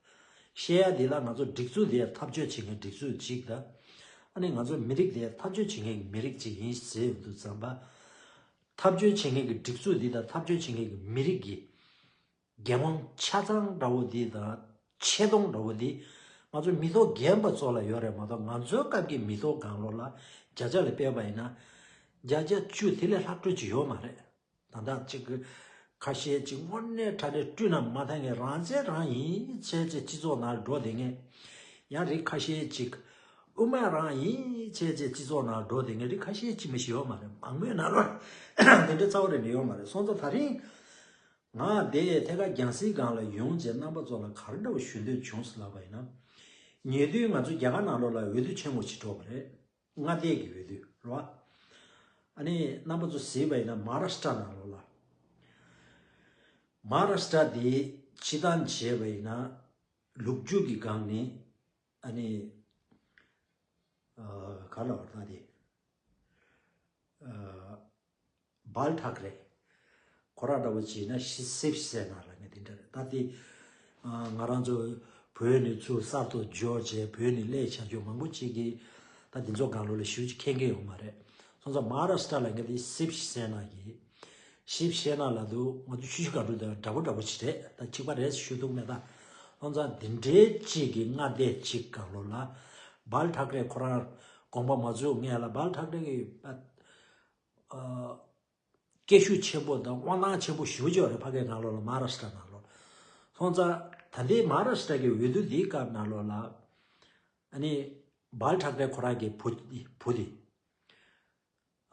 བཤད་ཡ་འདི་ལ་ང་ཚོ་སྒྲིག་འཛུགས་འདི་ཡ་འཐབ་རྩོད་བྱེད་མཁན་སྒྲིག་འཛུགས་ཅིག་དང་། ཨ་ནི་ང་ཚོ་མི་རིགས་འདི་ཡ་འཐབ་རྩོད་བྱེད་མཁན་གྱི་མི་རིགས་ཅིག་ཡིན་ཟེར་ཡོང་དུས་ཙམ་པ། འཐབ་རྩོད་བྱེད་མཁན་གྱི་སྒྲིག་འཛུགས་འདི་དང་འཐབ་རྩོད་བྱེད་མཁན་གྱི་མི་རིགས་ཀྱི་འགན་དབང་ཆ་ཚང་འདྲ་བོ་འདི་དང་ཆེ་མཐོང་འདྲ་བོ་འདི་ང་ཚོ་མི་ཐོག་རྒན་པ་ཚོ་ལ་ཡོད་རེད་མ་གཏོགས། ང་ཚོའི་སྐབས་ཀྱི་མི་ཐོག་སྒང་ལོགས་ལ་བརྒྱ་ཆ་ལ་དཔེ་བ་ཡིན་ན་བརྒྱ་ཆ་བཅུ་དེ་ལས་ལྷག་འཕྲོ་ཅིག་ཡོད་མ་རེད། ད་ལྟ་ཅིག་ཁ་ཤས་ཅིག་དངོས་གནས་དྲང་གནས་སྤྲུལ་ན་མ་མཐའ་ངན་རང་བཙན་རང་ཡིན་བྱས་བྱས་སྤྱི་ཚོགས་ནང་འགྲོ་བསྡད་མཁན། ཡང་རིགས་ཁ་ཤས་ཅིག་དབུ་མ་རང་ཡིན་བྱས་བྱས་སྤྱི་ཚོགས་ནང་འགྲོ་བསྡད་མཁན་རིགས་ཁ་ཤས་ཅིག་མ་ཞིག་ཡོད་མ་རེད། མང་མོས་ནང་ལོགས་འདི་འདྲ་རྩ་བ་རེ་ནས་ཡོད་མ་རེད། སོང་ཙང་ད་རིང་ང་འདི་ཐད་ཀར་རྒྱང་སྲིང་སྒང་ལ་ཡོང་བྱས་རྣམ་པ་ཚོ་ལ་ག་རེ་འདྲ་བོ་ཞུ་འདོད་བྱུང་ཟེར་ལབ་པ་ཡིན་ན། ཉེ་དུས་ང་ཚོ་རྒྱ་གར་ནང་ལོགས་ལ་འོས་བསྡུ་ཆེན་མོ་ཅིག་འགྲོ་བ་རེད། མངའ་སྡེ་གི་འོས་བསྡུ་རེད་བ། ཨ་ནི་རྣམ་པ་ཚོ་གཟིགས་པ་ཡིན་ན་མ་ཧཱ་རཱ་ཤི་ཏྲ་ནང་ལོགས་ལ། མ་ཧཱ་རཱ་ཤི་ཏྲ་དེ་སྤྱི་བཏང་བྱས་པ་ཡིན་ན་ལོ་རྒྱུས་ཀྱི་སྒང་ནས་ཨ་ནི་ཨ་ག་ལབ་པ་རེད་ད་དེ། ཨ་བལ་ཐག་རེད། ཁོ་རང་འདྲ་བོ་བྱས་ན་ཤི་སིབ་སེ་ན་ལབ་མཁན་དེ་འདྲ་རེད། ད་དེ་ཨ་ང་རང་ཚོ་བོད་ནས་ཚུར་གསར་དུ་འབྱོར་བྱས་བོད་ནས་སླེབས་བྱ་རྒྱུ་མང་པོ་ཅིག་གིས་ད་དེ་ཚོ་སྒང་ལོགས་ལ་ཞེ་པོ་ཅིག་མཁྱེན་གྱི་ཡོད་མ་རེད། སོང་ཙང་མ་ཧཱ་རཱ་ཤི་ཏྲ་ལབ་མཁན་དེ་སིབ་སེ་ན་གི་སིབ་སེ་ན་ལབ་དུས་ང་ཚོ་ཆུ་བཞི་སྒང་དྲུག་དང་འདྲ་པོ་འདྲ་པོ་ཅིག་རེད། ད་གཅིག་པ་རེད་ཞུ་ཐུབ་མེད། ད་སོང་ཙང་དེ་འདྲའི་ཅིག་གི་མངའ་སྡེ་ཅིག་སྒང་ལོགས་ལ་བལ་ཐག་རེད། ཁོ་རང་དགོངས་པ་མ་ཚོམ་ངས་ལ་བལ་ཐག་རེད་ཀྱི་ཨ། སྐད་ཤུགས་ཆེན་པོ་དང་དབང་ཐང་ཆེན་པོ་ཞེ་པོ་ཅིག་ཡོད་རེད། ཕ་གིའི་ནང་ལོགས་ལ་མ་ཧཱ་རཱ་ཤི་ཏྲ་ནང་ལོགས། སོང་ཙང་ད་ལྟའི་མ་ཧཱ་རཱ་ཤི་ཏྲ་གི་འོས་བསྡུ་འདིའི་སྐབས་ནང་ལོགས་ལ་ཨ་ནི་བལ་ཐག་རེ་ཁོ་རང་གི་བུ་བུ་དེ་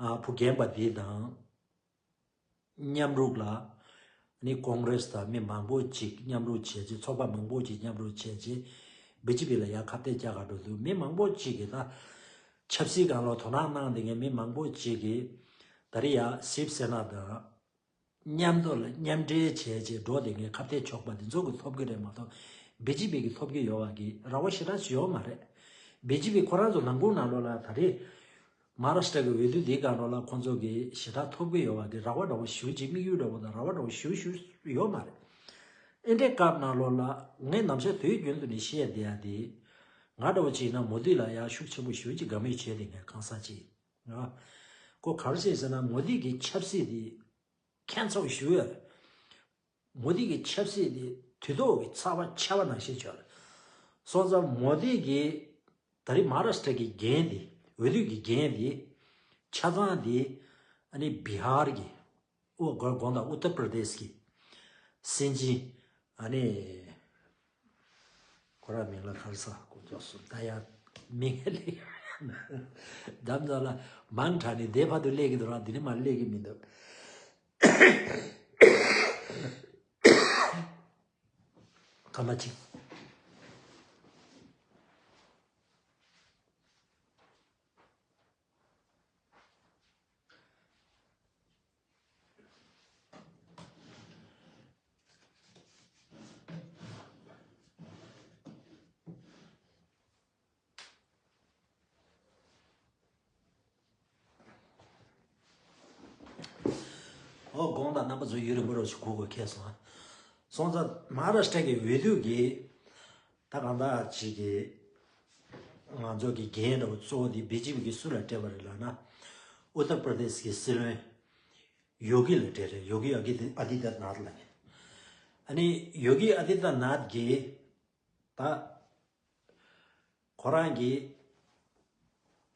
ཨ་བུ་རྒན་པ་དེ་དང་མཉམ་རུབ་ལ་ཨ་ནི་ཀོང་རེས་དང་མི་མང་པོ་ཅིག་མཉམ་རུབ་བྱས་རྗེས་ཚོགས་པ་མང་པོ་ཅིག་མཉམ་རུབ་བྱས་རྗེས་བི་ཇེ་པི་ལ་ཡར་ཁ་གཏད་བཅག་ག་འགྲོ་དུས་མི་མང་པོ་ཅིག་གིས་ད། ཆབ་སྲིད་སྒང་ལ་དོ་སྣང་གནང་བསྡད་མཁན་མི་མང་པོ་ཅིག་གིས་ད་རེས་ཡ་སིབ་སེ་ན་དང་མཉམ་དུ་ལ་མཉམ་འབྲེལ་བྱས་རྗེས་འགྲོ་བསྡད་མཁན་ཁ་གཏད་གཅོག་པ་འདི་ཚོ་གིས་ཐོབ་ཀྱི་རེད་མ་གཏོགས་བི་ཇེ་པི་གིས་ཐོབ་ཀྱི་ཡོད་པ་གི་རེ་བ་ཞེ་དྲག་ཅིག་ཡོད་མ་རེད། བི་ཇེ་པི་ཁོ་རང་ཚོ་ནང་ཁུལ་ནང་ལོགས་ལ་ད་རེས་མ་ཧཱ་རཱ་ཤི་ཏྲ་གི་འོས་བསྡུ་འདིའི་སྒང་ལོགས་ལ་ཁོང་ཚོ་གིས་ཞེ་དྲག་ཐོབ་ཀྱི་ཡོད་པ་གི་རེ་བ་འདྲ་བོ་ཞེ་པོ་ཅིག་དམིགས་ཡུལ་འདྲ་བོ་དང་རེ་བ་འདྲ་བོ་ཞེ་པོ་ཞེ་པོ་ཡོད་མ་རེད། ཨེ་འདྲའི་སྐབས་ནང་ལོགས་ལ་ངས་ནམ་ཞར་དུས་རྒྱུན་དུ་ནས་བཤད་བསྡད་ཡ་དེ། ང་འདྲ་བོ་ཅིག་ཡིན་ན་མོ་དི་ལ་ཡ་ཤུགས་ཆེན་པོ་ཞེ་པོ་ཅིག་དགའ་མོས་བྱས་བསྡད་མཁན་གང་ཟག་ཅིག་ཡིན། ཨ། ཁོ་ག་རེ་བྱས་ཟེར་ན་མོ་དི་གི་ཆབ་སྲིད་དེ་ཁྱད་མཚར་བོ་ཞེ་པོ་ཡོད་རེད། མོ་དི་གི་ཆབ་སྲིད་དེ་དུས་ཐོག་གི་ཚ་བ་ཆར་པ་ནང་བཞིན་ཆགས་རེད། སོང་ཙང་མོ་དི་གི་ད་རེས་མ་ཧཱ་རཱ་ཤི་ཏྲ་གི་འགན་དེ་འོས་བསྡུ་གི་འགན་དེ་ཆ་ཚང་དེ་ཨ་ནི་བི་ཧར་གི་ཨོ་གོ་དགོངས་དག་ཨུ་ཏར་པྲ་དེཤ་གི་སྲིད་འཛིན་ཨ་ནི་ཁོ་རང་མིང་ལ་ག་རེ་ཟེར་གོ་འཇོག་སོང་ད་ཡ་མིང་ལས་འདམ་ཚ་ལ་མང་དྲགས་ནས་དེ་བར་དུ་སླེབས་ཀྱི་འདུག་ར། འདི་ནས་མར་སླེབས་ཀྱི་མི་འདུག་ཁ་མ་ཅིག་ཨོ་དགོངས་དག་རྣམ་པ་ཚོ་ཡུན་རིང་པོ་རོགས་ཞིག་གུག་གུག་ཁེལ་སོང་ཨ། སོང་ཙང་མ་ཧཱ་རཱ་ཤི་ཏྲ་གི་འོས་བསྡུ་གི་ད་གང་ལྟར་ཅིག་གི་ང་ཚོ་གི་འགན་འདྲ་བོ་གཙོ་བོ་དེ་བི་ཇེ་པི་གི་སུ་ལ་སྤྲད་པ་རེད་ལབ་ན། ཨུ་ཏར་པྲ་དེཤ་གི་སྲིད་བློན་ཡོ་གི་ལ་སྤྲད་རེད། ཡོ་གི་ཨ་དི་ཨ་དི་ཏ་ནཱཐ་ལབ་མཁན། ཨ་ནི་ཡོ་གི་ཨ་དི་ཏ་ནཱཐ་གིས་ད་ཁོ་རང་གི་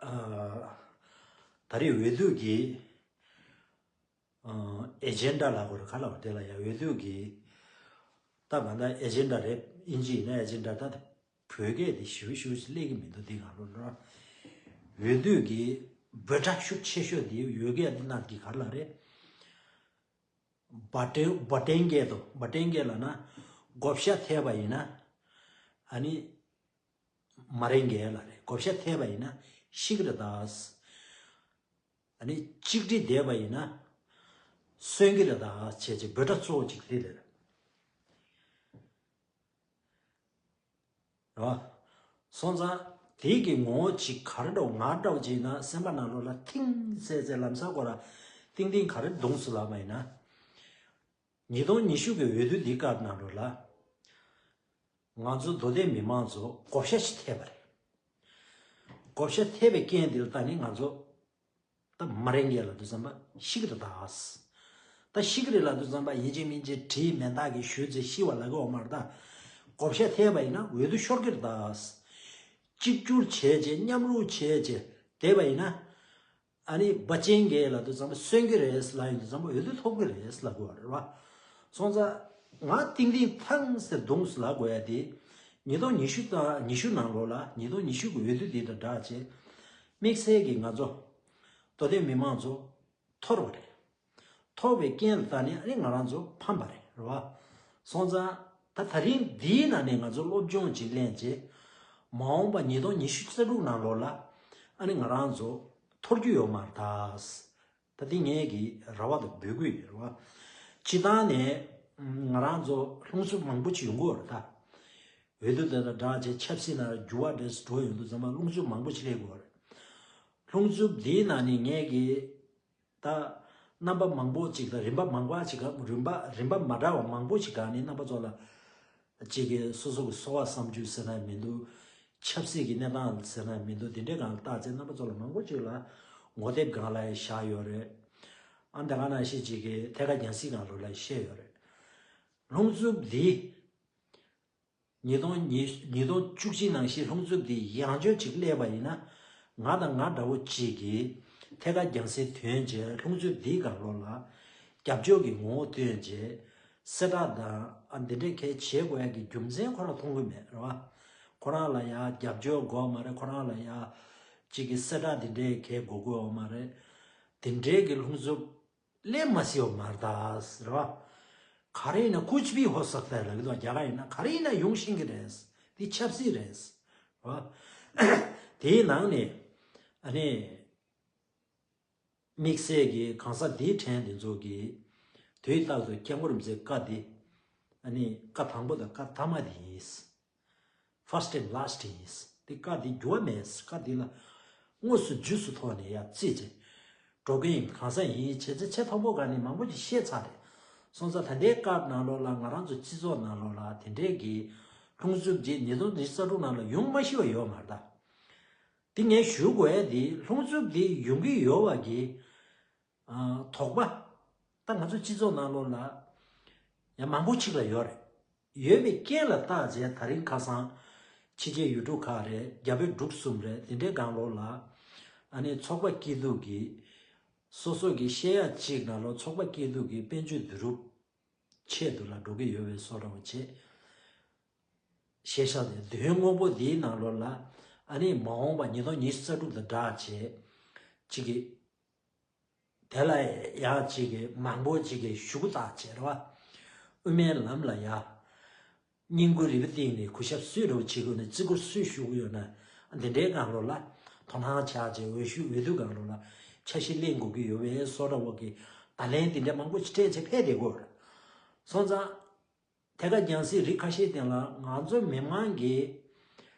ཨ་ད་རེས་འོས་བསྡུ་གི་ཨ་ཨེ་ཇེན་ཌ་ལབ་དགོས་རེད་ག་ལབ་དགོས་དེ་ལ་ཡ། འོས་བསྡུ་གི་ད་གང་ལྟར་ཨེ་ཇེན་ཌ་རེད། དབྱིན་ཇི་ཡིན་ན་ཨེ་ཇེན་ཌ་ད་བོད་སྐད་དེ་ཞུ་ཞུ་ཞིག་སླེབས་ཀྱི་མི་འདུག་འདི་གང་ལོ་འགྲོ། འོས་བསྡུ་གི་འབོད་སྒྲ་ཤུགས་ཆེ་ཤོས་དེ་ཡོ་གི་ཨ་དི་ཏ་ནཱཐ་གི་ག་ལ་རེད། བ་ཏན་བ་ཏན་གྱི་དོ་བ་ཏན་གྱི་ལབ་ན་བགོ་བཤའ་ཐེབས་པ་ཡིན་ན་ཨ་ནི་མ་རེད་གྱི་ལབ་རེད། བགོ་བཤའ་ཐེབས་པ་ཡིན་ན་ཤི་གི་རེད་ད། ཨ་ནི་གཅིག་སྒྲིལ་བསྡད་པ་ཡིན་ན་གསོན་གྱི་རེད་ད་བྱས་ཅིག་འབོད་སྒྲ་གཙོ་བོ་གཅིག་དེ་རེད། རེད་བ། སོང་ཙང་དེའི་གི་ངོ་བོ་གཅིག་ག་རེ་འདྲ་བོ་ང་འདྲ་བོ་ཅིག་ཡིན་ན་སེམས་པ་ནང་ལོགས་ལ་ཐིང་ཙེ་ཙེ་ལམ་སང་ཁོ་ར་ཏིང་ཏིང་ག་རེ་བརྡུངས་སུ་ལབ་པ་ཡིན་ན། ཉིས་སྟོང་ཉི་ཤུ་གི་འོས་བསྡུ་འདི་སྐབས་ནང་ལོགས་ལ། ང་ཚོ་མདོ་སྟོད་མི་མང་ཚོ་བགོ་བཤའ་ཞིག་ཐེབས་པ་རེད། བགོ་བཤའ་ཐེབས་པའི་རྐྱེན་འདི་ལ་ལྟ་ནི་ང་ཚོ་ད་མ་རེད་ངས་ལབ་དུས་ཙམ་པ་ཤི་གི་རེད་ད། ད་ཤི་གི་རེད་ལབ་དུས་ཙམ་པ་ཡིན་གཅིག་མིན་གཅིག་གྲིས་མེ་མདའ་གིས་གཞུས་ཚེ་ཤི་བ་ལབ་གི་ཡོད་མ་རེད་ད། བགོ་བཤའ་ཐེབས་པ་ཡིན་ན་འོས་བསྡུ་ཤོར་གི་རེད་ད། གཅིག་གྱུར་བྱས་བྱས་མཉམ་རུབ་བྱས་བྱས་བསྡད་པ་ཡིན་ན། ཨ་ནི་འབའ་ཅན་གྱིས་ལབ་དུས་ཙམ་པ་གསོན་གྱི་རེད་ལབ་ཡོང་དུས་ཙམ་པ་འོས་བསྡུ་ཐོབ་ཀྱི་རེད་ལབ་དགོས་པ་རེད་བ། སོང་ཙང་ང་ཏིང་ཏིང་ཐང་ཟེར་བརྡུངས་ལབ་དགོས་ཡ་དེ། ཉིས་སྟོང་ཉི་ཤུ་དང་ཉི་ཤུ་ནང་ལོགས་ལ་ཉིས་སྟོང་ཉི་ཤུ་གི་འོས་བསྡུ་དེ་དང་སྦྲགས་བྱས། དམིགས་བསལ་གྱིས་ང་ཚོ་མདོ་སྟོད་མི་མང་ཚོ་འཐོར་བ་རེད། འཐོར་བའི་རྐྱེན་ལ་ལྟ་ནས་ཨ་ནི་ང་རང་ཚོ་ཕམ་པ་རེད་རེད་བ། སོང་ཙང་ད་ད་རིང་འདིའི་ནང་ནས་ང་ཚོ་སློབ་སྦྱོང་ཅིག་ལེན་བྱས། མ་འོངས་པ་ཉིས་སྟོང་ཉི་ཤུ་རྩ་དྲུག་ནང་ལོགས་ལ་ཨ་ནི་ང་རང་ཚོ་འཐོར་རྒྱུ་ཡོད་མ་རེད་ད། ད་འདི་ངས་ཀྱི་རེ་བ་དང་འབོད་སྐུལ་ཡོད་རེད་བ། སྤྱི་བཏང་ནས་ང་རང་ཚོ་རླུང་འཚུབ་མང་པོ་ཅིག་ཡོང་གི་ཡོད་རེད་ད། འོས་བསྡུ་དེ་དང་སྦྲགས་བྱས་ཆབ་སྲིད་ནང་འགྱུར་བ་འདྲ་འགྲོ་ཡོང་དུས་ཙམ་པ་རླུང་འཚུབ་མང་པོ་ཅིག་སླེབས་ཀྱི་ཡོད་རེད། རླུང་འཚུབ་འདིའི་ནང་ནས་ངས་ཀྱི་ད་རྣམ་པ་མང་པོ་ཅིག་དང་རིམ་པ་མང་པོ་ཅིག་ག་རིམ་པ་རིམ་པ་མ་འདྲ་བ་མང་པོ་ཅིག་ག་ནས་རྣམ་པ་ཚོ་ལ་ཅིག་གི་སོ་སོ་གི་གསོ་བ་བསམ་རྒྱུ་ཟེར་ན་མི་འདུག་ཆབ་སྲིད་ཀྱི་གནས་སྟངས་ཟེར་ན་མི་འདུག་དེ་འདྲའི་སྒང་ལ་བརྟག་ཚེ་རྣམ་པ་ཚོ་ལ་མང་པོ་ཅིག་ལ་ངོ་དེབ་སྒང་ལ་ཡང་བཞག་ཡོད་རེད། ཨ་འདི་ག་ནང་བཞིན་ཅིག་གི་ཐད་ཀར་རྒྱང་སྲིང་སྒང་ལོགས་ལ་བཤད་ཡོད་རེད། རླུང་འཚུབ་འདི། ཉིས་སྟོང་ཉི་ཉིས་སྟོང་བཅུ་གཅིག་ནང་བཞིན་རླུང་འཚུབ་འདི་ཡང་བསྐྱར་ཅིག་སླེབས་པ་ཡིན་ན། ང་དང་ང་འདྲ་བོ་གཅིག་གིས་ཐད་ཀར་རྒྱང་སྲིང་ཐོན་རྗེས་རླུང་འཚུབ་འདིའི་སྒང་ལོགས་ལ་རྒྱབ་སྐྱོར་གྱི་ངོ་བོ་སྟོན་རྗེས་གསལ་བསྒྲགས་དང་ཨ་འདི་འདྲའི་གལ་བྱེད་དགོས་ཡ་གི་རྒྱུ་མཚན་ཁོ་རང་མཐོང་གི་མེད་རེད་བ། ཁོ་རང་ལ་ཡ་རྒྱབ་སྐྱོར་དགོས་མ་རེད། ཁོ་རང་ལ་ཡ་གཅིག་གི་གསལ་བསྒྲགས་འདི་འདྲའི་གལ་དགོས་དགོས་མ་རེད། འདི་འདྲའི་གི་རླུང་འཚུབ་སླེབས་མ་སྲིད་པ་མ་རེད་ད་ཟེར་བ། ག་རེ་ཡིན་ན་कुछ भी हो सकता है ལབ་ཀྱི་འདུག་རྒྱ་གར་ཡིན་ན་ག་རེ་ཡིན་ན་ཡོང་ཤེས་ཀྱི་རེད། འདི་ཆབ་སྲིད་རེད་ཟེར་བ། དེའི་ནང་ནས་ཨ་ནི་དམིགས་བསལ་གྱི་གང་ཟག་འདིའི་ཕྲན་དེ་ཚོ་གིས་དུས་རྟག་ཏུ་སྐྱབས་མགོན་རིན་པོ་ཆེའི་བཀའ་འདི་ཨ་ནི་བཀའ་དང་པོ་དང་བཀའ་ཐ་མ་དེ་ཡིན། First and last ཡིན། དེ་བཀའ་དེ་འགྱུར་བ་མེད། བཀའ་དེ་ལ་དངོས་སུ་རྗེས་སུ་ཐོག་ནས་ཡར་བརྩིས་ཏེ་འགྲོ་གི་ཡིན། གང་ཟག་ཡིན་བྱས་ཚེ་ཆེས་མཐོ་པོ་ག་ནས་མང་པོ་ཞིག་བཤད་ཚར་རེད། སོང་ཙང་ད་ལྟའི་སྐབས་ནང་ལོགས་ལ་ང་རང་ཚོ་སྤྱི་ཚོགས་ནང་ལོགས་ལ་དེ་འདྲའི་གི་རླུང་འཚུབ་ཅིག་ཉིས་སྟོང་ཉི་ཤུ་རྩ་དྲུག་ནང་ལ་ཡོང་མ་ཤེས་པ་ཡོད་མ་རེད་ད། དེ་ངས་ཞུ་དགོས་ཡ་དེ་རླུང་འཚུབ་དེ་ཡོང་གི་ཡོད་པ་གི་ཨ་དོགས་པ། ད་ང་ཚོ་སྤྱི་ཚོགས་ནང་ལོགས་ལ་ཡང་མང་པོ་ཅིག་ལ་ཡོད་རེད། ཡོད་པའི་རྐྱེན་ལ་བརྟག་བྱས་ད་རིང་ཁ་སང་ཕྱི་རྒྱལ་ཡུལ་གྲུ་ཁག་རེད། རྒྱ་བོད་འབྲུག་གསུམ་རེད། དེ་འདྲའི་སྒང་ལོགས་ལ་ཨ་ནི་ཚོགས་པ་སྐྱིད་སྡུག་གི་སོ་སོ་གི་བཤད་ཡ་གཅིག་ནང་ལོགས་ཚོགས་པ་སྐྱིད་སྡུག་གི་དཔལ་འབྱོར་བསྡུ་རུབ་ཆེད་དུ་ལ་འགྲོ་གི་ཡོད་པའི་བཟོ་འདྲ་བོ་བྱས། ཤེས་བྱ་དེ་དོན་དངོས་པོ་འདིའི་ནང་ལོགས་ལ་ཨ་ནི་མ་འོངས་པ་ཉིས་སྟོང་ཉི་ཤུ་རྩ་དྲུག་དང་སྦྲགས་བྱས་གཅིག་གི་དེ་ལ་ཡང་གཅིག་གི་མང་པོ་གཅིག་གི་ཞུ་གུ་བཏགས་བྱས་རེད་བ། དབུ་མའི་ལམ་ལ་ཡ། བསྙེན་བཀུར་རིལ་བུ་བཏེགས་ནས་གུས་ཞབས་སུས་རེད་བ་བྱེད་དགོས་ནས་བརྩི་བཀུར་སུས་ཞུ་གི་ཡོད་ན། འདི་འདྲའི་སྒང་ལོགས་ལ་དོ་སྣང་བྱས་བྱས་འོས་ཤོག་འོས་བསྡུ་སྒང་ལོགས་ལ་འཆར་གཞི་ལེན་དགོས་ཀྱི་ཡོད་པའི་བཟོ་འདྲ་བོ་གི་བརྡ་ལན་འདི་འདྲ་མང་པོ་ཞིག་སྤྲད་བྱས་ཕེབས་བསྡད་ཀྱི་ཡོད་རེད། སོང་ཙང་། ཐད་ཀར་རྒྱང་སྲིང་རིགས་ཁ་ཤས་སྟེང་ལ་ང་ཚོ་མི་མང་གིས་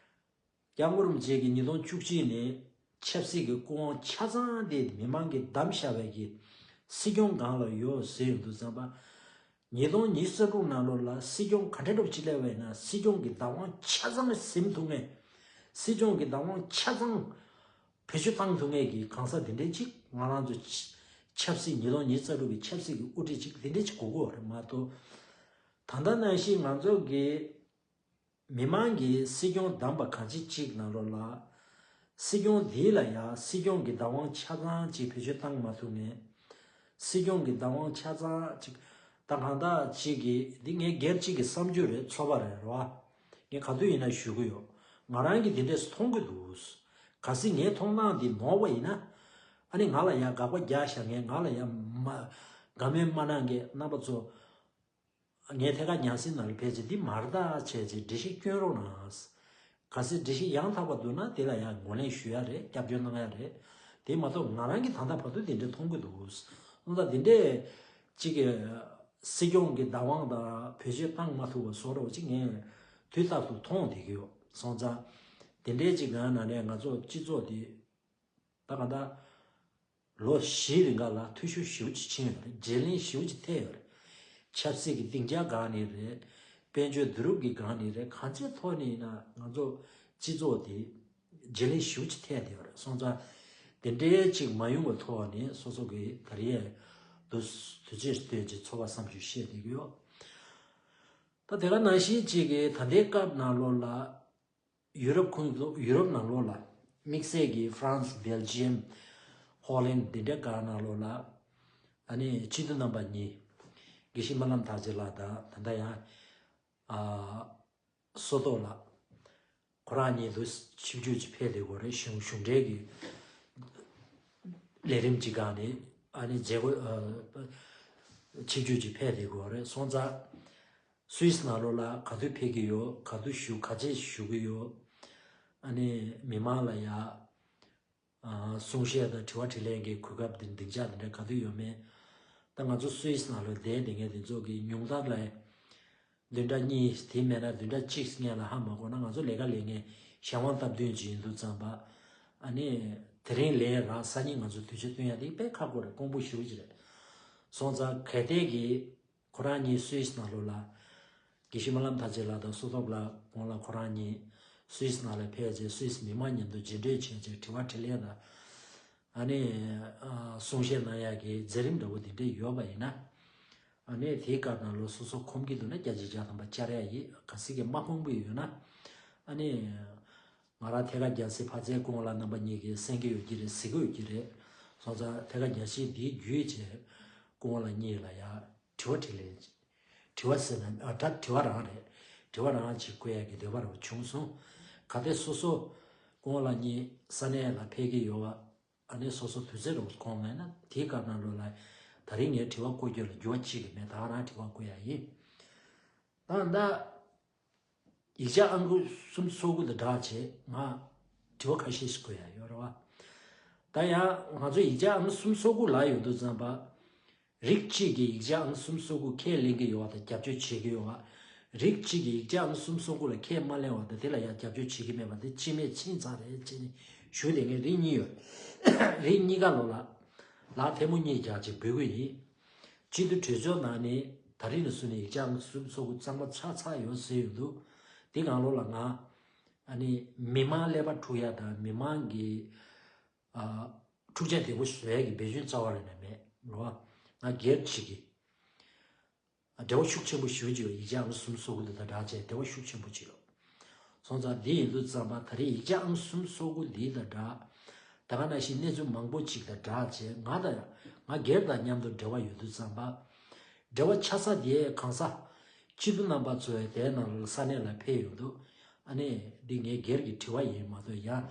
སྐྱབས་མགོན་རིན་པོ་ཆེ་གིས་ཉིས་སྟོང་བཅུ་གཅིག་ནས་ཆབ་སྲིད་ཀྱི་སྐུ་དབང་ཆ་ཚང་དེ་མི་མང་གིས་བདམས་བཞག་པའི་གི་སྲིད་སྐྱོང་སྒང་ལ་ཡོད་ཟེར་ཡོང་དུས་ཙམ་པ། ཉིས་སྟོང་ཉི་ཤུ་རྩ་དྲུག་ནང་ལོགས་ལ་སྲིད་སྐྱོང་ག་འདྲ་འདྲ་པོ་ཅིག་སླེབས་པ་ཡིན་ན་སྲིད་སྐྱོང་གི་བདག་དབང་ཆ་ཚང་ཟིན་ཐུབ་མཁན། སྲིད་སྐྱོང་གི་བདག་དབང་ཆ་ཚང་བེད་སྤྱོད་བཏང་ཐུབ་མཁན་གྱི་གང་ཟག་དེ་འདྲའི་ཅིག་ང་རང་ཚོ་ཆ་ཆབ་སྲིད་ཉིས་སྟོང་ཉི་ཤུ་རྩ་དྲུག་གི་ཆབ་སྲིད་ཀྱི་དབུ་ཁྲིད་ཅིག་དེ་འདྲའི་ཅིག་དགོས་ཀྱི་ཡོད་རེད་མ་གཏོགས། ད་ལྟ་ནང་བཞིན་ང་ཚོ་གི་མི་མང་གིས་སྲིད་སྐྱོང་བདམས་པ་གང་ཅི་ཅིག་ནང་ལོགས་ལ། སྲིད་སྐྱོང་འདི་ལ་ཡང་སྲིད་སྐྱོང་གི་བདག་དབང་ཆ་ཚང་ཅིག་བེད་སྤྱོད་བཏང་མ་ཐུབ་མཁན། སྲིད་སྐྱོང་གི་བདག་དབང་ཆ་ཚང་ཅིག་ད་གང་ལྟར་ཅིག་གིས་འདི་ངའི་སྒེར་གཅིག་གི་བསམ་ཚུལ་རེད། ཚོར་བ་རེད་རེད་བ། ངས་ག་དུས་ཡིན་ན་ཞུ་གི་ཡོད། ང་རང་གིས་འདི་འདྲས་མཐོང་གི་འདུག་གལ་སྲིད་ངའི་མཐོང་སྣང་འདི་ནོར་བ་ཡིན་ན། ཨ་ནི་ང་ལ་ཡང་དགག་པ་རྒྱག་བཞག་མཁན། ང་ལ་ཡང་མ་དགའ་མོས་མ་གནང་མཁན་རྣམ་པ་ཚོ། ངས་ཐད་ཀར་རྒྱང་སྲིང་ནང་ལ་ཕེབས་རྗེས་འདི་མ་རེད་ད་བྱས་རྗེས་འགྲེལ་བཤད་སྐྱོན་རོགས་གནང་། གལ་སྲིད་འགྲེལ་བཤད་ཡང་དག་པ་འདུག་ན་དེ་ལ་ཡང་ངོས་ལེན་ཞུ་ཡ་རེད། སྐྱབས་བཅོལ་གནང་ཡ་རེད། དེ་མ་གཏོགས་ང་རང་གིས་ད་ལྟ་བར་དུ་དེ་འདྲ་མཐོང་གི་འདུག་སོང་ཙང་དེ་འདྲས་ཅིག་གི་སྲིད་སྐྱོང་གི་བདག་དབང་དང་བེད་སྤྱོད་བཏང་མ་ཐུབ་པ་བཟོ་འདྲ་བོ་ཅིག་ངས་དུས་རྟག་ཏུ་མཐོང་བསྡད་ཀྱི་ཡོད། སོང་ཙང་དེ་འདྲས་ཅིག་གི་ནང་ནས་ང་ཚོ་སྤྱི་ཚོགས་དེ་ད་ག་ད་ལོ་བཞིའི་རིང་ག་ལ་འཐུས་ཤོར་ཞེ་པོ་ཅིག་ཕྱིན་ཡོད་རེད། བརྗེ་ལེན་ཞེ་པོ་ཅིག་ཐེབས་ཡོད་རེད། ཆབ་སྲིད་ཀྱི་སྡིངས་ཆ་སྒང་ནས་རེད། དཔལ་འབྱོར་བསྡུ་རུབ་ཀྱི་སྒང་ནས་རེད། གང་ཅིའི་ཐོག་ནས་ཡིན་ན་ང་ཚོ་སྤྱི་ཚོགས་དེ་བརྗེ་ལེན་ཞེ་པོ་ཅིག་ཐེབས་བསྡད་ཡོད་རེད། སོང་ཙང་དེ་འདྲའི་ཅིག་མ་ཡོང་བའི་ཐོག་ནས་སོ་སོ་གི་ད་རེས་དུས་དུས་ཚོད་སྟོན་གྱི་ཚོར་བ་བསམ་ཞིག་བཤད་བསྡད་ཀྱི་ཡོད། ད་དེ་ག་ནང་བཞིན་ཅིག་གི་ད་ལྟའི་སྐབས་ནང་ལོགས་ལ་ཡུ་རོབ་ཁོངས་སུ་ཡུ་རོབ་ནང་ལོགས་ལ་དམིགས་བསལ་གྱི་ཧྥ་རན་སི། སྦེལ་ཇི་ཡམ། ཧོ་ལན་འདི་འདྲའི་སྒང་ནང་ལོགས་ལ་ཨ་ནི་སྤྱི་འཐུས་རྣམ་པ་གཉིས་དགེ་བཤེས་སྨོན་ལམ་ཐར་རྒྱས་ལགས་དང་ད་ལྟ་ཡང་ཨ་བསོད་སྟོབས་ལགས། ཁོ་རང་གཉིས་ལོ་ཆིབས་བསྒྱུར་གྱི་ཕེབས་བསྡད་ཡོད་རེད། གཞུང་གཞུང་འབྲེལ་གྱི་ལས་རིམ་གྱི་སྒང་ནས་ཨ་ནི་མཛད་སྒོ་ཨ་ཆིབས་བསྒྱུར་གྱི་ཕེབས་བསྡད་ཡོད་རེད། སོང་ཙང་སུད་སི་ནང་ལོགས་ལ་ག་དུས་ཕེབས་ཀྱི་ཡོད། ག་དུས་བཞུགས། ག་ཚོད་བཞུགས་ཀྱི་ཡོད། ཨ་ནི་མི་མང་ལ་ཡ་ཨ་གསུང་བཤད་དང་དྲི་བ་དྲིས་ལན་གྱི་གོ་སྐབས་འདི་སྡིངས་ཆ་འདི་འདྲ་ག་དུས་ཡོད་མེད། ད་ང་ཚོ་སུད་སི་ནང་ལོགས་བསྡད་བསྡད་མཁན་འདི་ཚོ་གི་ཉུང་མཐར་ལ་བདུན་ཕྲག་གཉིས། དེ་མེད་ན་བདུན་ཕྲག་གཅིག་སྔོན་ལ་ཧ་མ་གོ་ན་ང་ཚོ་ལས་ཀ་ལས་མཁན་གཞན་དབང་སྟབས་བསྟུན་ཅིག་ཡིན་དུས་ཙམ་པ། ཨ་ནི་དེ་རིང་ལས་རག་སང་ཉིན་ང་ཚོ་དུས་ཚོད་སྟོན་ཡ་དེ་དཔེ་ཁག་པོ་རེད། དཀོན་པོ་ཞེ་པོ་ཅིག་རེད། སོང་ཙང་གལ་ཏེ་གི་ཁོ་རང་གཉིས་སུད་སི་ནང་ལོགས་ལ་དགེ་བཤེས་སྨོན་ལམ་ཐར་རྒྱས་ལགས་དང་བསོད་སྟོབས་ལགས་གོང་ལ་ཁོ་རང་གཉིས་སུད་སི་ནང་ལ་ཕེབས་རྗེས་སུད་སི་མི་མང་མཉམ་དུ་མཇལ་འཕྲད་བྱས་རྗེས་དྲི་བ་དྲིས་ལན་དང་། ཨ་ནི་ཨ་གསུང་བཤད་གནང་ཡག་གི་མཛད་རིམ་འདྲ་བོ་དེ་འདྲ་ཡོད་པ་ཡིན་ན། ཨ་ནི་དེའི་སྐབས་ནང་ལོགས་སོ་སོ་ཁོམ་གྱི་འདུག་ན་བརྒྱ་ཆ་བརྒྱ་ཐམ་པ་བཅར་ཡ་ཡིན། གལ་སྲིད་ཀྱི་མ་ཁོམ་གྱི་ཡོད་ན་ཨ་ནི་ང་རང་ཐད་ཀར་རྒྱལ་སྲས་ཕ་ཚའི་སྐུ་ངོ་ལགས་རྣམ་པ་གཉིས་ཀྱིས་གསན་གྱི་ཡོད་ཀྱི་རེད། གཟིགས་ཀྱི་ཡོད་ཀྱི་རེད། སོང་ཙང་ཐད་ཀར་རྒྱལ་སྲས་འདིའི་བརྒྱུད་བྱས་སྐུ་ངོ་ལགས་གཉིས་ལ་ཡ་དྲི་བ་དྲིས་ལན། དྲི་བ་ཟེར་ན་ཨ་ད་དྲི་བ་རང་རེད། དྲི་བ་རང་ཅིག་བཀོད་ཡ་གི་འདོད་པ་རང་བྱུང་སོང་། གལ་ཏེ་སོ་སོ་སྐུ་ངོ་ལགས་གཉིས་ས་གནས་ལ་ཕེབས་ཀྱི་ཡོད་པ། ཨ་ནི་སོ་སོ་དུས་ཚོད་རོགས་གོང་མེད་ན་དེའི་སྐབས་ནང་ལོགས་ལ་ད་རིང་ངའི་དྲི་བ་བཀོད་རྒྱུ་ལ་འགྱུར་བ་ཅིག་གི་མེད། ད་རང་དྲི་བ་བཀོད་ཡ་ཡིན། ད་ད་ཡིག་ཆ་ཨང་ཀི་སུམ་ཅུ་སོ་དགུ་དང་སྦྲགས་བྱས་ང་དྲི་བ་ཁ་ཤས་ཤིག་བཀོད་ཡ་ཡོད་རེད་བ། ད་ཡང་ང་ཚོ་ཡིག་ཆ་ཨང་ཀི་སུམ་ཅུ་སོ་དགུ་ལ་ཡོད་དུས་ཙམ་པ། རིགས་གཅིག་གིས་ཡིག་ཆ་ཨང་སུམ་སོ་དགུ་ཁས་ལེན་གྱི་ཡོད་པ་དང་རྒྱབ་སྐྱོར་བྱེད་ཀྱི་ཡོད་པ། རིགས་གཅིག་གིས་ཡིག་ཆ་ཨང་སུམ་སོ་དགུ་ལ་ཁས་མ་ལེན་པ་དང་དེ་ལ་ཡང་རྒྱབ་སྐྱོར་བྱེད་ཀྱི་མེད་པ་དེ་ཕྱི་མས་ཕྱིན་ཚར་རེད་ཅེས་ནས་ཞུ་བསྡད་མཁན་རིགས་གཉིས་ཡོད། རིགས་གཉིས་ཀ་ལོ་ལ་ལག་ཐལ་མོ་གཉིས་རྒྱག་ཅིག་འབུལ་གྱི་ཡིན། སྤྱི་འཐུས་གྲོས་ཚོགས་ནང་ནས་ད་རིང་ནས་བཟུང་ནས་ཡིག་ཆ་ཨང་སུམ་སོ་དགུ་གཙང་མ་ཆགས་ཚར་ཡོད་ཟེར་ཡོད་འདུག་དེ་གང་ལོ་ལ་ང་ཨ་ནི་མི་མང་ཀླད་པ་འཁྲུག་ཡ་དང་མི་མང་གི་ཨ་འཁྲུག་ཆ་དོད་པོ་བཟོ་ཡས་ཀྱི་འབད་བརྩོན་རྩ་བ་རེ་ནས་མེད་རོ། ང་སྒེར་གཅིག་གི་འབྲེལ་བ་ཤུགས་ཆེན་པོ་ཞེ་པོ་ཅིག་ཡོད། ཡིག་ཆ་ཨང་གསུམ་སོ་དགུ་དེ་དང་སྦྲགས་བྱས་འབྲེལ་བ་ཤུགས་ཆེན་པོ་ཅིག་ཡོད། སོང་ཙང་འདི་ཡིན་དུས་ཙམ་པ་ད་རེས་ཡིག་ཆ་ཨང་གསུམ་སོ་དགུ་འདི་དང་སྦྲགས་ད་ག་ནང་བཞིན་གནས་ཚུལ་མང་པོ་ཅིག་དང་སྦྲགས་བྱས་ང་དང་ང་སྒེར་དང་མཉམ་དུ་འབྲེལ་བ་ཡོད་དུས་ཙམ་པ། འབྲེལ་བ་ཆགས་ས་དེ་གང་ས། སྤྱི་འཐུས་རྣམ་པ་ཚོ་དེའི་ནང་ལ་ས་གནས་ལ་ཕེབས་ཡོང་དུས་ཨ་ནི་འདི་ངའི་སྒེར་གྱི་དྲི་བ་ཡིན་མ་གཏོགས་ཡང་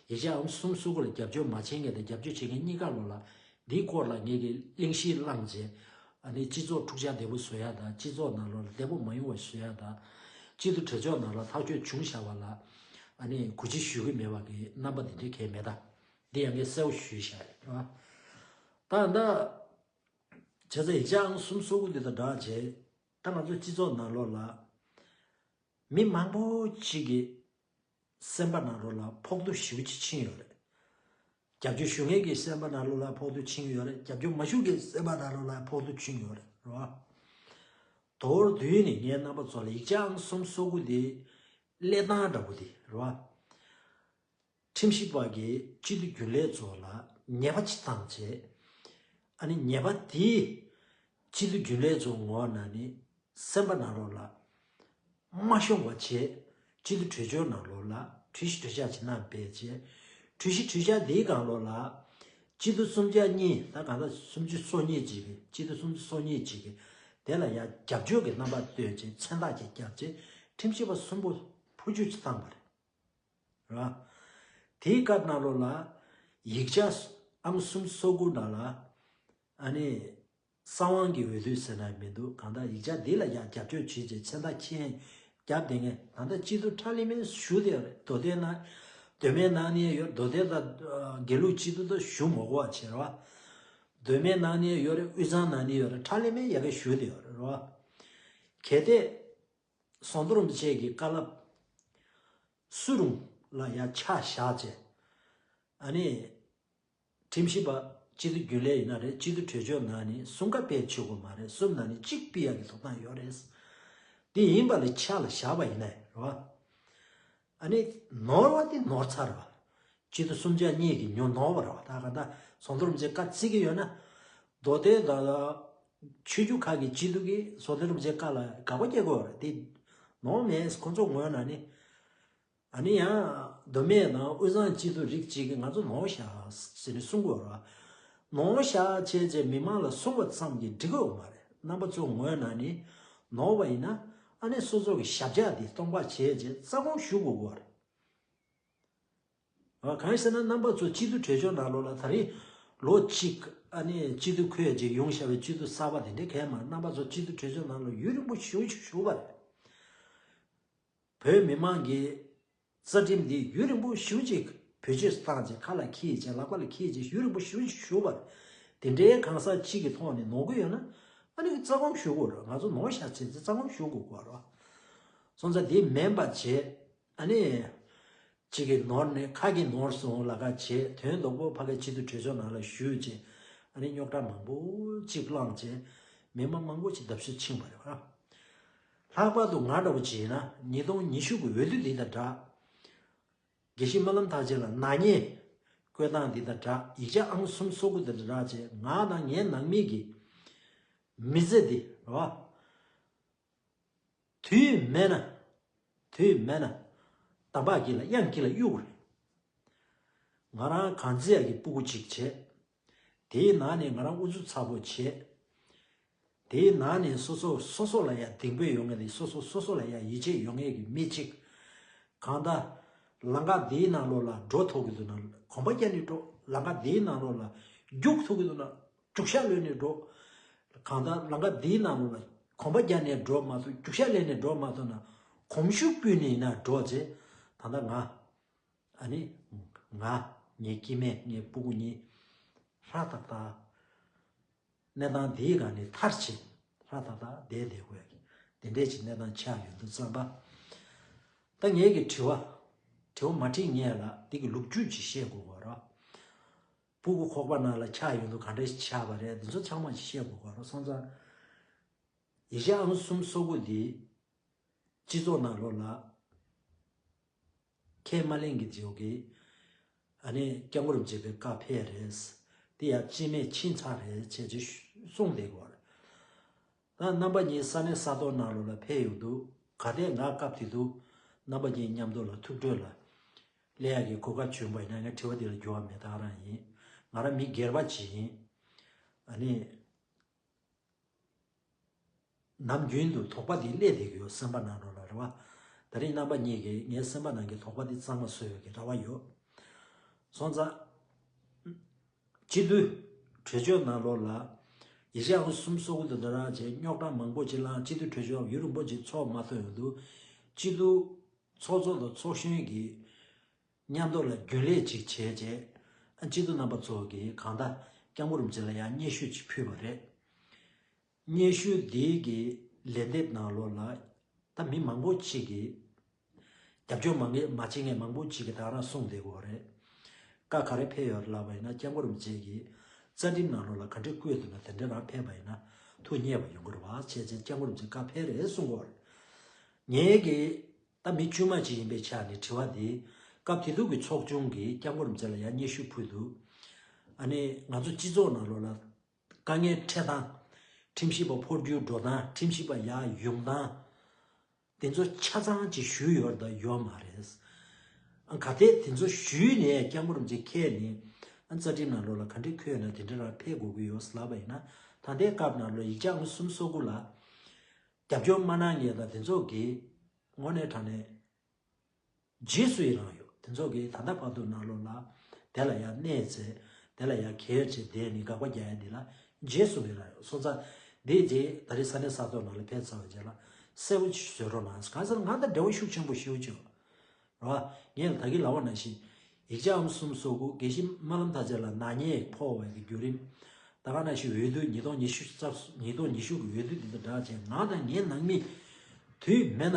ཡིག་ཆ་ཨང་གསུམ་སོ་དགུ་ལ་རྒྱབ་སྐྱོར་མ་བྱེད་མཁན་དང་རྒྱབ་སྐྱོར་བྱེད་མཁན་གཉིས་ཀ་ལོ་ལ་འདིའི་སྐོར་ལ་ངེད་ཀྱིས་གླེང་གཞི་བསླངས་རྗེས་ཨ་ནི་སྤྱི་ཚོགས་འཁྲུག་ཆ་དོད་པོ་བཟོ་ཡ་དང་སྤྱི་ཚོགས་ནང་ལོགས་ལ་བདེ་པོ་མ་ཡོང་བ་བཟོ་ཡ་དང་སྤྱི་འཐུས་གྲོས་ཚོགས་ནང་ལ་ཐག་གཅོད་བྱུང་བཞག་པ་ལ་ཨ་ནི་གུས་བརྩི་ཞུ་གི་མེད་པ་གི་རྣམ་པ་འདི་འདྲའི་གང་ཡང་མེད། ད་འདི་ཡང་ངས་གསལ་པོ་ཞུས་བཞག་རེད་བ། ད་ད། བྱས་ཙང་ཡིག་ཆ་ཨང་གསུམ་སོ་དགུ་འདི་དང་སྦྲགས་བྱས་ད་ང་ཚོ་སྤྱི་ཚོགས་ནང་ལོགས་ལ་མི་མང་པོ་ཅིག་གི་སེམས་པ་ནང་ལོགས་ལ་ཕོག་ཐུག་ཞེ་པོ་ཅིག་ཕྱིན་ཡོད་རེད། རྒྱབ་སྐྱོར་ཞུ་མཁན་གྱི་སེམས་པ་ནང་ལོགས་ལ་ཕོག་ཐུག་ཕྱིན་ཡོད་རེད། རྒྱབ་སྐྱོར་མ་ཞུ་མཁན་གྱི་སེམས་པ་ནང་ལོགས་ལ་ཕོག་ཐུག་ཕྱིན་ཡོད་རེད་རོ། དོ་བོར་དུས་ནས་ངའི་རྣམ་པ་ཚོ་ལ་ཡིག་ཆ་ཨང་གསུམ་སོ་དགུ་འདི་གླེང་སྟངས་འདྲ་པོ་འདི་རོ། ཁྲིམས་ཞིབ་པ་གིས་སྤྱི་འཐུས་རྒྱུན་ལས་ཚོ་ལ་ཉེས་པ་ཅིག་བཏང་བྱས། ཨ་ནི་ཉེས་པ་དེ་སྤྱི་འཐུས་རྒྱུན་ལས་ཚོ་ངོ་ན་ནི་སེམས་པ་ནང་ལོགས་ལ་མ་ཤོང་བ་བྱས། སྤྱི་འཐུས་གྲོས་ཆོད་ནང་ལོགས་ལ་གྲོས་གཞི་གྲོས་འཆར་ཅིག་བསྣམས་པས་བྱས། གྲོས་གཞི་གྲོས་འཆར་དེའི་སྒང་ལོགས་ལ་སྤྱི་འཐུས་སུམ་ཆ་གཉིས་ད་གང་ལྟར་སུམ་ཅུ་སོ་གཉིས་ཅིག་གིས་སྤྱི་འཐུས་སུམ་ཅུ་སོ་གཉིས་ཅིག་གིས་དེ་ལ་ཡང་རྒྱབ་སྐྱོར་གྱི་རྣམ་པ་སྟོན་བྱས་མཚན་རྟགས་ཅིག་བརྒྱབ་བྱས་ཁྲིམས་ཞིབ་པ་གསུམ་པོ་འཕོ་འགྱུར་ཅིག་བཏང་བ་རེད། ར། དེའི་སྐབས་ནང་ལོགས་ལ་ཡིག་ཆ་ཨང་གསུམ་སོ་དགུ་ནང་ལ་ཨ་ནི་གསང་བའི་འོས་བསྡུ་ཟེར་ན་མི་འདུག་གང་ལྟར་ཡིག་ཆ་འདི་ལ་ཡང་རྒྱབ་སྐྱོར་བྱེད་ཅེས་མཚན་རྟགས་མཁྱེན་རྒྱབ་བསྡད་མཁན་ད་ལྟ་སྤྱི་འཐུས་ཁྲ་ལི་མེ་ཞུ་བསྡད་ཡོད་རེད། མདོ་སྟོད་ན་ མདོ་སྨད་ནང་ནས་ཡོད་མདོ་སྟོད་དང་དགེ་ལུགས་སྤྱི་འཐུས་དང་ཞུ་མ་དགོས་པ་བྱས་རེད་བ། མདོ་སྨད་ནང་ནས་ཡོད་རེད། དབུས་གཙང་ནང་ནས་ཡོད་རེད། ཁྲ་ལེ་མེ་ཡ་གི་ཞུ་དེ་ཡོད་རེད་རེད་བ། གལ་ཏེ་ཟམ་གདོང་རིན་པོ་ཆེ་གི་བཀའ་སློབ་སུ་རུང་ལ་ཡ་ཆ་བཞག་བྱས། ཨ་ནི། ཁྲིམས་ཞིབ་པ་སྤྱི་འཐུས་རྒྱུན་ལས་ཡིན་ན་རེད། སྤྱི་འཐུས་གྲོས་ཆོད་ནང་ནས་གསུམ་ཀ་ཕལ་ཆེ་དགོས་མ་རེད། གསུམ་ནང་ནས་གཅིག་ཕུད་ཡག་གི་ཐོབ་ཐང་ཡོད་རེད། དེ་ཡིན་པ་ལ་ཆ་ལ་བཞག་པ་ཡིན་ན་རེད་བ། ཨ་ནི་ནོར་བ་དེ་ནོར་ཚར་བ། སྤྱི་འཐུས་གསུམ་ཆ་གཉིས་ཀྱིས་ཉོ་ནོར་བ་རེད་བ། ད་ག་ད་ཟམ་གདོང་རིན་པོ་ཆེ་བཀའ་བརྩི་གི་ཡོད་ན། མདོ་སྟོད་དང་ཆོས་བརྒྱུད་ཁག་གི་སྤྱི་འཐུས་ཀྱིས་ཟམ་གདོང་རིན་པོ་ཆེ་བཀའ་ལ་དགག་པ་སྐྱེ་དགོས་རེད། དེ་ནོར་མེད། ཁོ་ཚོ་ངོས་ནས་ནི། ཨ་ནི་ཡང་མདོ་སྨད་དང་དབུས་གཙང་སྤྱི་འཐུས་རིགས་གཅིག་གིས་ང་ཚོ་ནོར་བཞག་ཟེར་ནས་གསུང་གི་ཡོད་རེད། ནོར་བཞག་བྱས་རྗེས་མི་མང་ལ་གསུངས་པ་ཙམ་གྱིས་འགྲིག་གི་ཡོད་མ་རེད། རྣམ་པ་ཚོ་ངོས་ནས་ནི་ནོར་བ་ཡིན་ན། ཨ་ནི་སོ་སོ་གི་ཞབས་ཕྱི་དེ་སྟོང་པ་བྱས་རྗེས་རྩ་དགོངས་ཞུ་དགོས་ཀྱི་ཡོད་རེད། ཨ། གང་ཡིན་ཟེར་ན་རྣམ་པ་ཚོ་སྤྱི་འཐུས་གྲོས་ཆོད་ནང་ལོགས་ལ་ད་རེས་ལོ་གཅིག་ཨ་ནི་སྤྱི་འཐུས་འཁོད་རྗེས་ཡོང་བཞག་པའི་སྤྱི་འཐུས་གསར་པ་དེ་འདྲ་གང་ཡང་མ་རེད། རྣམ་པ་ཚོ་སྤྱི་འཐུས་གྲོས་ཆོད་ནང་ལ་ཡུན་རིང་པོ་ཞེ་པོ་ཅིག་བཞུགས་པ་རེད། བོད་མི་མང་གི་རྩ་ཁྲིམས་འདི་ཡུན་རིང་པོ་ཞེ་པོ་ཅིག་བེད་སྤྱོད་བཏང་རྗེས་ཁ་ལ་འཁྱེར་རྗེས་ལག་པ་ལ་འཁྱེར་རྗེས་ཡུན་རིང་པོ་ཞེ་པོ་ཅིག་བཞུགས་པ་རེད། དེ་འདྲའི་གང་ཟག་གཅིག་གི་ཐོག་ནས་ནོར་གྱི་ཡོད་ན། ཨ་ནི་རྩ་དགོངས་ཞུ་དགོས་རེད། ང་ཚོ་ནོར་བཞག་བྱས་ཚེ་རྩ་དགོངས་ཞུ་དགོས་ཀྱི་རེད། སོང་ཙང་དེ་མིན་པ་བྱས། ཨ་ནི། གཅིག་གིས་ནོར་ནས་ཁ་གིས་ནོར་སོང་ལབ་ཁ་བྱས། དོན་དག་པོ་ཕ་གིའི་སྤྱི་འཐུས་གྲོས་ཚོགས་ནང་ལ་ཞུས་བྱས། ཨ་ནི་རྙོག་དྲ་མང་པོ་གཅིག་བསླངས་བྱས། མི་མང་མང་པོ་ཅིག་བརྡབ་གསིག་ཕྱིན་པ་རེད་བ། ལྷག་པར་དུ་ང་འདྲ་བོ་ཅིག་ཡིན་ན་ཉིས་སྟོང་ཉི་ཤུ་གི་འོས་བསྡུ་འདི་དང་སྦྲགས། དགེ་བཤེས་སྨོན་ལམ་ཐར་རྒྱས་ལ་ནག་ཉེས་བཀོད་སྟངས་འདི་དང་སྦྲགས། ཡིག་ཆ་ཨང་གསུམ་སོ་དགུ་དང་སྦྲགས་བྱས། ང་དང་ངའི་ནང་མི་གི་མི་ཚེ་འདི་རེད་བ། དུས་མེད་ན། དུས་མེད་ན། འདམ་བག་གི་ལ་གཡང་གི་ལ་གཡུག་རེད། ང་རང་གང་བརྩི་ཡག་གི་སྤུ་གུ་གཅིག་བྱས། དེའི་ནང་ནས་ང་རང་ཨུ་ཚུགས་ཚ་པོ་བྱས། དེའི་ནང་ནས་སོ་སོ་སོ་སོ་ལ་ཡང་གདེང་འབོད་ཡོང་ངེས་དེ། སོ་སོ་སོ་སོ་ལ་ཡང་ཡིད་ཆེས་ཡོང་ངེས་ཀྱི་མི་གཅིག་གང་ལྟར། ལམ་ཁ་འདིའི་ནང་ལོགས་ལ་འགྲོ་ཐུབ་ཀྱི་འདུག་ན་གོམ་པ་རྒྱག་ནས་འགྲོ། ལམ་ཁ་འདིའི་ནང་ལོགས་ལ་རྒྱུག་ཐུབ་ཀྱི་འདུག་ན་རྒྱུག་ཤར་ལོན་ནས་འགྲོ། གང་ལྟར་ལམ་ཁ་འདིའི་ནང་ལོགས་ལ་གོམ་པ་རྒྱག་ནས་འགྲོ་མ་ཐུབ། རྒྱུག་ཤར་ལོན་ནས་འགྲོ་མ་ཐུབ་ན་གོམ་ཤུགས་སྤུས་ནས་ཡིན་ན་འགྲོ་བྱས། ད་ལྟ་ང་ཨ་ནི་ང་ངའི་སྐྱེ་དམན་ངའི་སྤུ་གུ་གཉིས་ཧྲ་ཏག་ཏག་གནས་སྟངས་འདིའི་སྒང་ནས་ཐར་བྱས་ཧྲ་ཏག་ཏག་བསྡད་བསྡད་དགོས་ཡ་གི་དེ་འདྲས་ཀྱི་གནས་སྟངས་ཆགས་ཡོང་དུས་ཙམ་པ། ད་ངེད་ཀྱི་དྲི་བ། དྲི་བ་མ་དྲིས་སྔོན་ལ་འདི་གི་ལོ་རྒྱུས་ཅིག་བཤད་དགོས་པ་རེད། སྤུ་གུ་ཁོག་པ་ནང་ལ་ཆགས་ཡོང་དུས་ག་འདྲས་ཆགས་པ་རེད། འདི་ཚོ་ཚང་མ་ཅིག་བཤད་དགོས་པ་རེད། སོང་ཙང་། ཡིག་ཆ་ཨང་གསུམ་སོ་དགུ་འདི་སྤྱི་ཚོགས་ནང་ལོགས་ལ་ཁས་མ་ལེན་གྱི་རྗེས་ཀྱི་ཨ་ནི་སྐྱབས་མགོན་རིན་པོ་ཆེ་ཕའི་བཀའ་ཕེབས་རེད། དེ་ཡང་སྤྱི་མེད་ཕྱིན་ཚར་རེད་བྱས་ཅིག་གསུངས་བསྡད་ཀྱི་ཡོད་རེད། ད་རྣམ་པ་གཉིས་ས་གནས་ས་ཐོག་ནང་ལོགས་ལ་ཕེབས་ཡོང་དུས་ག་དེ་ང་སྐབས་དེ་དུས་རྣམ་པ་གཉིས་མཉམ་དུ་ལ་ཐུག་གྲོས་ལ་སླེབས་ཡག་གི་གོ་སྐབས་བྱུང་བ་ཡིན་ན་ངས་དྲི་བ་དེ་ལ་འགྱུར་བ་མེད། ད་ག་རང་ཡིན། ང་རང་མི་སྒེར་པ་ཅིག་ཡིན། ཨ་ནི། ནམ་རྒྱུན་དུ་དོགས་པ་འདི་སླེབས་བསྡད་ཀྱི་ཡོད་སེམས་པ་ནང་ལོགས་ལ་རེད་བ། ད་རིང་རྣམ་པ་གཉིས་ཀྱིས་ངའི་སེམས་པ་ནང་གི་དོགས་པ་འདི་གཙང་མ་བཟོ་ཡག་གི་རེ་བ་ཡོད། སོང་ཙང་། སྤྱི་འཐུས་གྲོས་ཆོད་ནང་ལོགས་ལ་ཡིག་ཆ་ཨང་གསུམ་སོ་དགུ་དང་འདྲ་རང་བྱས་རྙོག་དྲ་མང་པོ་ཅིག་བསླངས། སྤྱི་འཐུས་གྲོས་ཆོད་ཡུན་རིང་པོ་ཅིག་ཚོགས་མ་ཐུབ་ཡོང་དུས། སྤྱི་འཐུས་ཚོགས་གཙོ་དང་ཚོགས་གཞོན་གྱིས་མཉམ་དུ་ལ་རྒྱུན་ལས་ཅིག་བྱས་རྗེས། ཨ། སྤྱི་འཐུས་རྣམ་པ་ཚོ་གིས་གང་ལྟར་སྐྱབས་མགོན་རིན་པོ་ཆེ་ལ་ཡང་སྙན་ཞུ་ཅིག་ཕུལ་བ་རེད། སྙན་ཞུ་འདིའི་གི་ལན་འདེབས་ནང་ལོགས་ལ་ད་མི་མང་པོ་ཅིག་གིས་རྒྱབ་སྐྱོར་མ་ངེས་མ་བྱེད་མཁན་མང་པོ་ཅིག་གིས་ད་ག་རང་གསུངས་བསྡད་ཀྱི་ཡོད་རེད། བཀའ་ག་རེ་ཕེབས་ཡོད་རེད་ལབ་པ་ཡིན་ན། སྐྱབས་མགོན་རིན་པོ་ཆེ་གིས་རྩ་ཁྲིམས་ནང་ལོགས་ལ་ག་འདྲས་བཀོད་འདུག་ན་དེ་འདྲས་རང་ཕེབས་པ་ཡིན་ན་ཐུགས་མཉེས་པ་ཡོང་གི་རེད་བ། བྱས་རྗེས་སྐྱབས་མགོན་རིན་པོ་ཆེ་བཀའ་ཕེབས་རེད་གསུང་གི་ཡོད་རེད། ངས་གི་ད་མི་དཀྱུས་མ་ཅིག་ཡིན་པའི་ཆ་ནས་དྲི་བ་འདི། སྐབས་དེ་དུས་ཀྱི་ཚོགས་ཆུང་གིས་སྐྱབས་མགོན་རིན་པོ་ཆེ་ལ་ཡང་སྙན་ཞུ་ཕུལ་འདུག་ཨ་ནི་ང་ཚོ་སྤྱི་ཚོགས་ནང་ལོགས་ལ་དཀའ་ངལ་འཕྲད་སྟངས། ཁྲིམས་ཞིབ་པ་འཕོ་འགྱུར་འགྲོ་སྟངས། ཁྲིམས་ཞིབ་པ་ཡར་ཡོང་སྟངས། དེ་ཚོ་ཆ་ཚང་ཅིག་ཞུས་ཡོད་རེད་དང་ཡོད་མ་རེད། ཨ། ག་དེ་དེ་ཚོ་ཞུས་ནས་སྐྱབས་མགོན་རིན་པོ་ཆེ་ཁས་ནས། ཨ། རྩ་ཁྲིམས་ནང་ལོགས་ལ་ག་འདྲས་འཁོད་ན་དེ་འདྲས་རང་ཕེབས་དགོས་ཀྱི་ཡོད་ལབ་པ་ཡིན་ན། ད་ལྟའི་སྐབས་ནང་ལོགས་ཡིག་ཆ་ཨང་གསུམ་སོ་དགུ་ལ་རྒྱབ་སྐྱོར་མ་གནང་མཁན་དང་དེ་ཚོ་གིས་དངོས་གནས་དྲང་གནས་རྗེས་སུ་ཡི་རང་ཡོད། དེ་ཚོ་གིས་ད་ལྟ་བར་དུ་ནང་ལོགས་ལ་དེ་ལ་ཡང་གནས་ཚེ་དེ་ལ་ཡང་གལ་ཆེ་བསྡད་ནས་དགག་པ་རྒྱག་ཡ་འདི་ལ་རྗེས་སུ་ཡི་རང་ཡོད། སོང་ཙང་འདི་རྗེས་ད་རེས་ས་གནས་ས་ཐོག་ནང་ལ་ཕེབས་ཚར་བའི་རྗེས་ལ་གསལ་པོ་ཞིག་བཟོ་རོགས་གནང་། གང་ཟེར་ང་དང་འབྲེལ་བ་ཤུགས་ཆེན་པོ་ཞེ་པོ་ཅིག་ཡོད་རེད་བ། ངས་ད་གིན་ལབ་པ་ནང་བཞིན་ ཡིག་ཆའམ་གསུམ་སོ་དགུ། དགེ་བཤེས་སྨོན་ལམ་ཐར་རྗེ་ལ་ནག་ཉེས་ཕོག་པའི་གི་བརྒྱུད་རིམ། ད་ག་ནང་བཞིན་འོས་བསྡུ་ཉིས་སྟོང་ཉི་ཤུ་རྩ་ཉིས་སྟོང་ཉི་ཤུ་གི་འོས་བསྡུ་འདི་ཚོ་བསྒྲགས་བྱས། ང་དང་ངའི་ནང་མི་དུས་མེད་ན་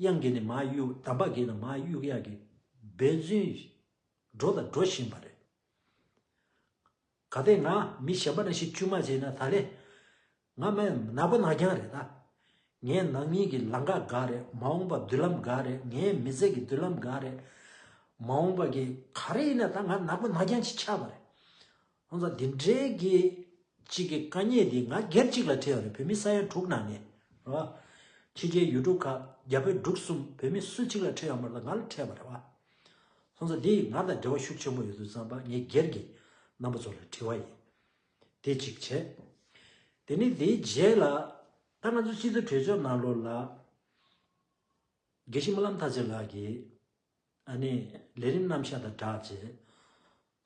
གཡང་འགྱེལ་ནས་མར་གཡུག་དམ་པ་འགྱེལ་ནས་མར་གཡུག་ཡག་གི་འབད་བརྩོན་འགྲོ་དང་འགྲོ་བཞིན་པ་རེད། གལ་ཏེ་ང་མི་གཞན་པ་ནང་བཞིན་དཀྱུས་མ་བྱས་ན་ད་ལས་ང་མི་ནག་པོ་ནག་རྐྱང་རེད་ད། ངའི་ནང་མི་གི་ལམ་ཁ་འགའ་རེད། མ་འོངས་པ་མདུན་ལམ་འགའ་རེད། ངའི་མི་ཚེ་གི་མདུན་ལམ་འགའ་རེད། མ་འོངས་པ་གི་ག་རེ་ཡིན་ན་ད་ང་ནག་པོ་ནག་རྐྱང་ཅིག་ཆགས་པ་རེད། ཧང་ཚ་འདི་འདྲའི་གི་གཅིག་གི་དཀའ་ངལ་འདི་ང་སྒེར་གཅིག་ལ་འཕྲད་ཡོད་རེད། བོད་མི་ས་ཡ་དྲུག་ནང་ནས་རེད་བ། ཕྱི་རྒྱལ་ཡུལ་གྲུ་ཁག་རྒྱ་བོད་འབྲུག་གསུམ་བོད་མི་སུ་གཅིག་ལ་འཕྲད་ཡོད་མ་རེད། ང་ལ་འཕྲད་པ་རེད་བ། སོང་ཙང་འདི་ང་དང་འབྲེལ་བ་ཤུགས་ཆེན་པོ་ཡོད་དུས་ཙམ་པ་ངས་སྒེར་གྱི་རྣམ་པ་ཚོ་ལ་དྲི་བ་ཡིན། དེ་གཅིག་བྱས། དེ་ནི་དེའི་རྗེས་ལ་ད་ང་ཚོ་སྤྱི་འཐུས་གྲོས་ཚོགས་ནང་ལོགས་ལ་དགེ་བཤེས་སྨོན་ལམ་ཐར་རྗེ་ལགས་ཀྱིས་ཨ་ནི་ལས་རིམ་རྣམ་གཞག་དང་སྦྲགས་བྱས་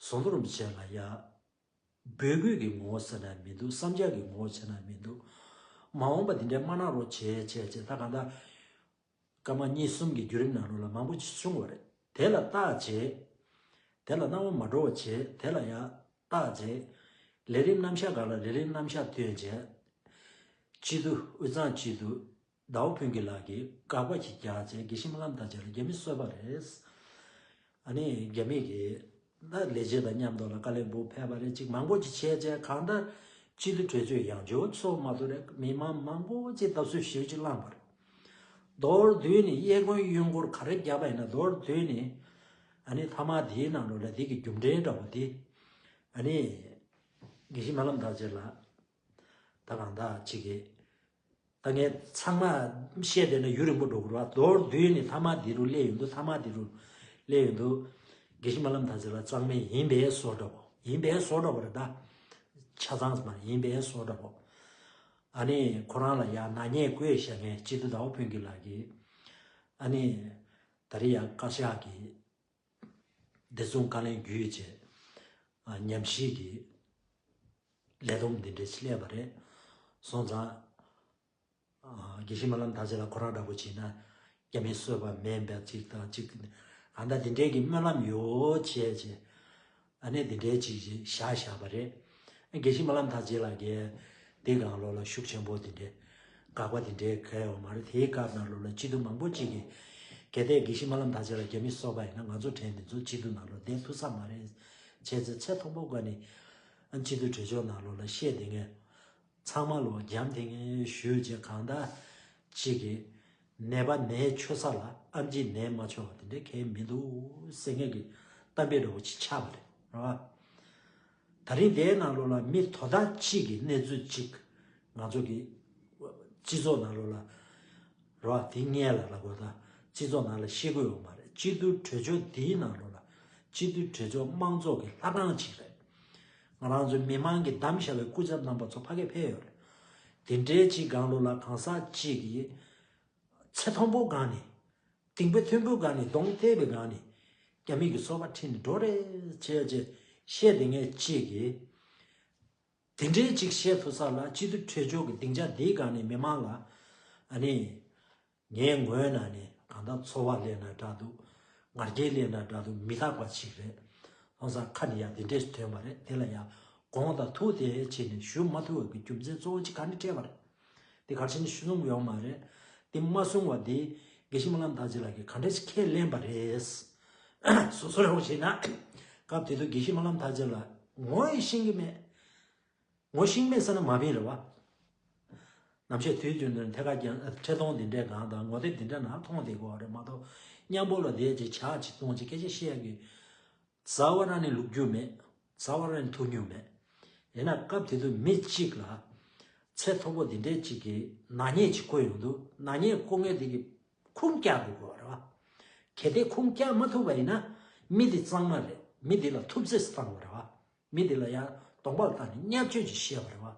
ཟོན་ཐོ་རུམ་བྱས་ལ་ཡ། འབོད་སྐུལ་གྱི་ངོ་བོ་ཟེར་ན་མི་འདུག་བསམ་འཆར་གྱི་ངོ་བོ་བྱས་ན་མི་འདུག་མ་འོངས་པ་འདི་འདྲའི་མ་གནང་རོགས་བྱས་བྱས་བྱས། ད་གང་ལྟར་སྐར་མ་གཉིས་གསུམ་གྱི་བརྒྱུད་རིམ་ནང་ལོགས་ལ་མང་པོ་ཅིག་བྱུང་བ་རེད། དེ་ལ་བརྟག་བྱས། དེ་ལ་སྣང་བ་མ་འགྲོ་བ་བྱས། དེ་ལ་ཡང་བརྟག་བྱས། ལས་རིམ་རྣམ་གཞག་སྒང་ལ་ལས་རིམ་རྣམ་གཞག་བཏོན་བྱས། སྤྱི་འཐུས་དབུས་གཙང་སྤྱི་འཐུས་ཟླ་བ་ཕུན་སྐྱིད་ལགས་ཀྱིས་དགག་པ་ཞིག་རྒྱག་བྱས། དགེ་བཤེས་སྨོན་ལམ་ཐར་རྗེ་ལ་རྒྱ་མི་གསོད་པ་རེད། ཨ་ནི་རྒྱ་མི་གིས་ད་ལས་བྱེད་དང་མཉམ་དུ་ལ་ཀ་ལོན་སྦུག་ཕེབས་པ་རེད། ཅིག་མང་པོ་ཅིག་བྱས་བྱས། གང་ལྟར་སྤྱི་འཐུས་གྲོས་ཚོགས་ཡང་བསྐྱར་ཚོགས་མ་ཐུབ་རེད། མི་མང་མང་པོ་ཅིག་བརྡབ་གསིག་ཞེ་པོ་ཅིག་བསླངས་པ་རེད། མདོར་བསྡུས་ནས་གཡས་སྐོར་གཡོན་སྐོར་ག་རེ་བརྒྱབ་པ་ཡིན་ན། མདོར་བསྡུས་ནས་ཨ་ནི་མཐའ་མ་དེའི་ནང་ལོགས་ལ་དེ་གི་རྒྱུ་འབྲས་འདྲ་པོ་དེ་ཨ་ནི་དགེ་བཤེས་སྨོན་ལམ་ཐར་རྗེ་ལགས་ད་གང་ལྟར་ཅིག་གིས། ད་ངས་ཚང་མ་བཤད་བསྡད་ན་ཡུན་རིང་པོ་འགྲོ་གི་རེད་བ། མདོར་བསྡུས་ནས་མཐའ་མ་འདི་རུ་སླེབས་ཡོང་དུས། མཐའ་མ་འདི་རུ་སླེབས་ཡོང་དུས། དགེ་བཤེས་སྨོན་ལམ་ཐར་རྗེ་ལགས་གཙང་མ་ཡིན་པའི་བཟོ་འདྲ་པོ། ཡིན་པའི་བཟོ་འདྲ་པོ་རེད་ད། ཆ་ཚང་མ་ཡིན་པའི་བཟོ་འདྲ་པོ། ཨ་ནི་ཁོ་རང་ལ་ཡང་ནག་ཉེས་བཀོད་བཞག་མཁན་སྤྱི་འཐུས་ཟླ་བ་ཕུན་སྐྱིད་ལགས་ཀྱིས། ཨ་ནི་ད་རེས་ཡང་བཀའ་ཤག་གིས་བདེ་སྲུང་བཀའ་བློན་བརྒྱུད་བྱས། ཨ། ཉམས་ཞིབ་ཀྱི་ལས་བསྡོམས་འདི་འདྲ་ཞིག་སླེབས་པ་རེད། སོང་ཙང་། ཨ། དགེ་བཤེས་སྨོན་ལམ་ཐར་རྗེ་ལགས་ཁོ་རང་འདྲ་པོ་བྱས་ན་རྒྱ་མིས་གསོད་པ་མིན་པ་ཅིག་དང་ཅིག་ཨ། ད་འདི་འདྲའི་གི་སྨོན་ལམ་ཡོད་བྱས་བྱས། ཨ་ནི་འདི་འདྲའི་ཅིག་བཞག་བཞག་པ་རེད། དགེ་བཤེས་སྨོན་ལམ་ཐར་རྗེ་ལགས་ཀྱིས་འདི་སྒང་ལོགས་ལ་ཤུགས་ཆེན་པོ་འདི་འདྲའི་དགག་པ་འདི་འདྲའི་གང་ཡང་ཡོད་མ་རེད། དེའི་སྐབས་ནང་ལོགས་ལ་སྤྱི་འཐུས་མང་པོ་ཅིག་གིས་གལ་ཏེ་དགེ་བཤེས་སྨོན་ལམ་ཐར་རྗེ་ལགས་རྒྱ་མིས་གསོད་པ་ཡིན་ན་ང་ཚོ་གྲས་འདི་ཚོ་སྤྱི་འཐུས་ནང་ལོགས་བསྡད་ཐུབ་ས་མ་རེད་བྱས་ཙང་། ཚེ་ཐོག་པོ་ག་ནས་ཨ། སྤྱི་འཐུས་གྲོས་ཚོགས་ནང་ལོགས་ལ་བཤད་བསྡད་མཁན་ཚང་མ་ལོ་རྒྱབ་དེ་ངས་ཞུས་བྱས། གང་ལྟར་གཅིག་གིས་ནད་པ་ནད་ཆོད་ས་ལ་ཨེམ་ཆི་ནད་མ་ཆོད་པ་དེ་འདྲའི་གལ་མི་འདུག་ཟེར་མཁན་གྱི་གཏམ་དཔེ་འདྲ་བོ་ཅིག་ཆགས་པ་རེད། རེད་བ། ད་རིང་དེའི་ནང་ལོགས་ལ་མི་དོ་བདག་གཅིག་གི་གནས་ཚུལ་གཅིག་ང་ཚོ་གི་སྤྱི་ཚོགས་ནང་ལོགས་ལ། རེད་བ། དེ་སྔོན་ལ་ལབ་དགོས། ད་སྤྱི་ཚོགས་ནང་ལ་བཤད་དགོས་ཡོད་མ་རེད། སྤྱི་འཐུས་གྲོས་ཚོགས་འདིའི་ནང་ལོགས་ལ་སྤྱི་འཐུས་གྲོས་ཚོགས་དམངས་གཙོ་གི་ལྷ་ཁང་གཅིག་རེད། ང་རང་ཚོའི་མི་མང་གིས་བདམས་བཞག་པའི་སྐུ་ཚབ་རྣམ་པ་ཚོ་ཕ་གིར་ཕེབས་ཡོད་རེད། དེ་འདྲའི་ཅིག་སྒང་ལོགས་ལ་གང་ཟག་ཅིག་གིས་ཚེ་ཐོང་པོ་སྒང་ནས། གཏིང་དཔེ་མཐོན་པོའི་སྒང་ནས། གདོང་གཏད་པའི་སྒང་ནས་རྒྱ་མི་གི་སོ་པ་ཁྲིད་ནས་འགྲོ་རེད་བྱས་བྱས་བཤད་བསྡད་མཁན་ཅིག་གིས། དེ་འདྲའི་ཅིག་བཤད་ཐུབ་ས་ལ་སྤྱི་འཐུས་གྲོས་ཚོགས་ཀྱི་སྡིངས་ཆ་འདིའི་སྒང་ནས་མི་མང་ལ། ཨ་ནི། ངའི་ངོས་ནས་ནི་གང་ལྟར་ཚོར་བ་སླེབས་ན་འདྲ་འདུག་ང་རྒྱལ་སླེབས་ན་འདྲ་འདུག་མི་རྟག་པ་ཞིག་རེད། ལྷག་བསམ་ཁ་ནས་ཡང་དེ་འདྲས་ཐོན་པ་རེད། དེ་ལ་ཡང་དགོངས་དག་ཐུགས་དེ་བྱས་ནས་ཞུ་མ་ཐུབ་པའི་རྒྱུ་མཚན་གཙོ་བོ་གཅིག་ག་ནས་འཕྲད་པ་རེད། དེ་ག་རེ་བྱས་ནས་ཞུ་གསུང་ཡོང་མ་རེད། དེ་མ་གསུང་བ་དེ་དགེ་བཤེས་སྨོན་ལམ་ཐར་རྗེ་ལགས་ཀྱིས་ག་འདྲས་ཤིག་ཁས་ལེན་པ་རེད། སོ་སོ་རང་བྱས་ན། སྐབས་དེ་དུས་དགེ་བཤེས་སྨོན་ལམ་ཐར་རྗེ་ལགས་ངོ་ཡི་ཤེས་ཀྱི་མེད། ངོ་ཤེས་མེད་ཟེར་ན་མ་བིན་རེད་བ། ནམ་ཞིག་དུས་རྒྱུན་དུ་ཐད་ཀར་རྒྱང་འཕྲིན་གཏོང་འདི་འདྲའི་སྒང་དང་ངོ་དེབ་འདི་འདྲ་ནང་མཐོང་བསྡད་ཀྱི་ཡོད་རེད་མ་གཏོགས། མཉམ་པོ་ལ་བསྡད་ཅིག་ཇག་ཅིག་གཏོང་ཅིག་སྐད་ཆ་བཤད་ཡག་གི་རྩ་བ་རང་ནས་ལོ་རྒྱུས་མེད། རྩ་བ་རང་ནས་ཐུགས་མྱོང་མེད། ཡིན་ན་སྐབས་དེ་དུས་མི་གཅིག་ལ་ཚེ་ཐོག་པོ་འདི་འདྲའི་གཅིག་གིས་ནག་ཉེས་ཅིག་བཀོད་ཡོང་དུས། ནག་ཉེས་བཀོད་མཁན་དེ་གིས་ཁུངས་བཀྱག་དགོས་ཀྱི་ཡོད་རེད་བ། གལ་ཏེ་ཁུངས་བཀྱག་མ་ཐུབ་པ་ཡིན་ན་མི་དེ་གཙང་མ་རེད། མི་དེ་ལ་ཐུབ་ཚོད་བཏང་དགོས་རེད་བ། མི་དེ་ལ་ཡང་གདོང་པ་ལ་བལྟས་ནས་བརྙས་བཅོས་ཅིག་བཤད་པ་རེད་བ།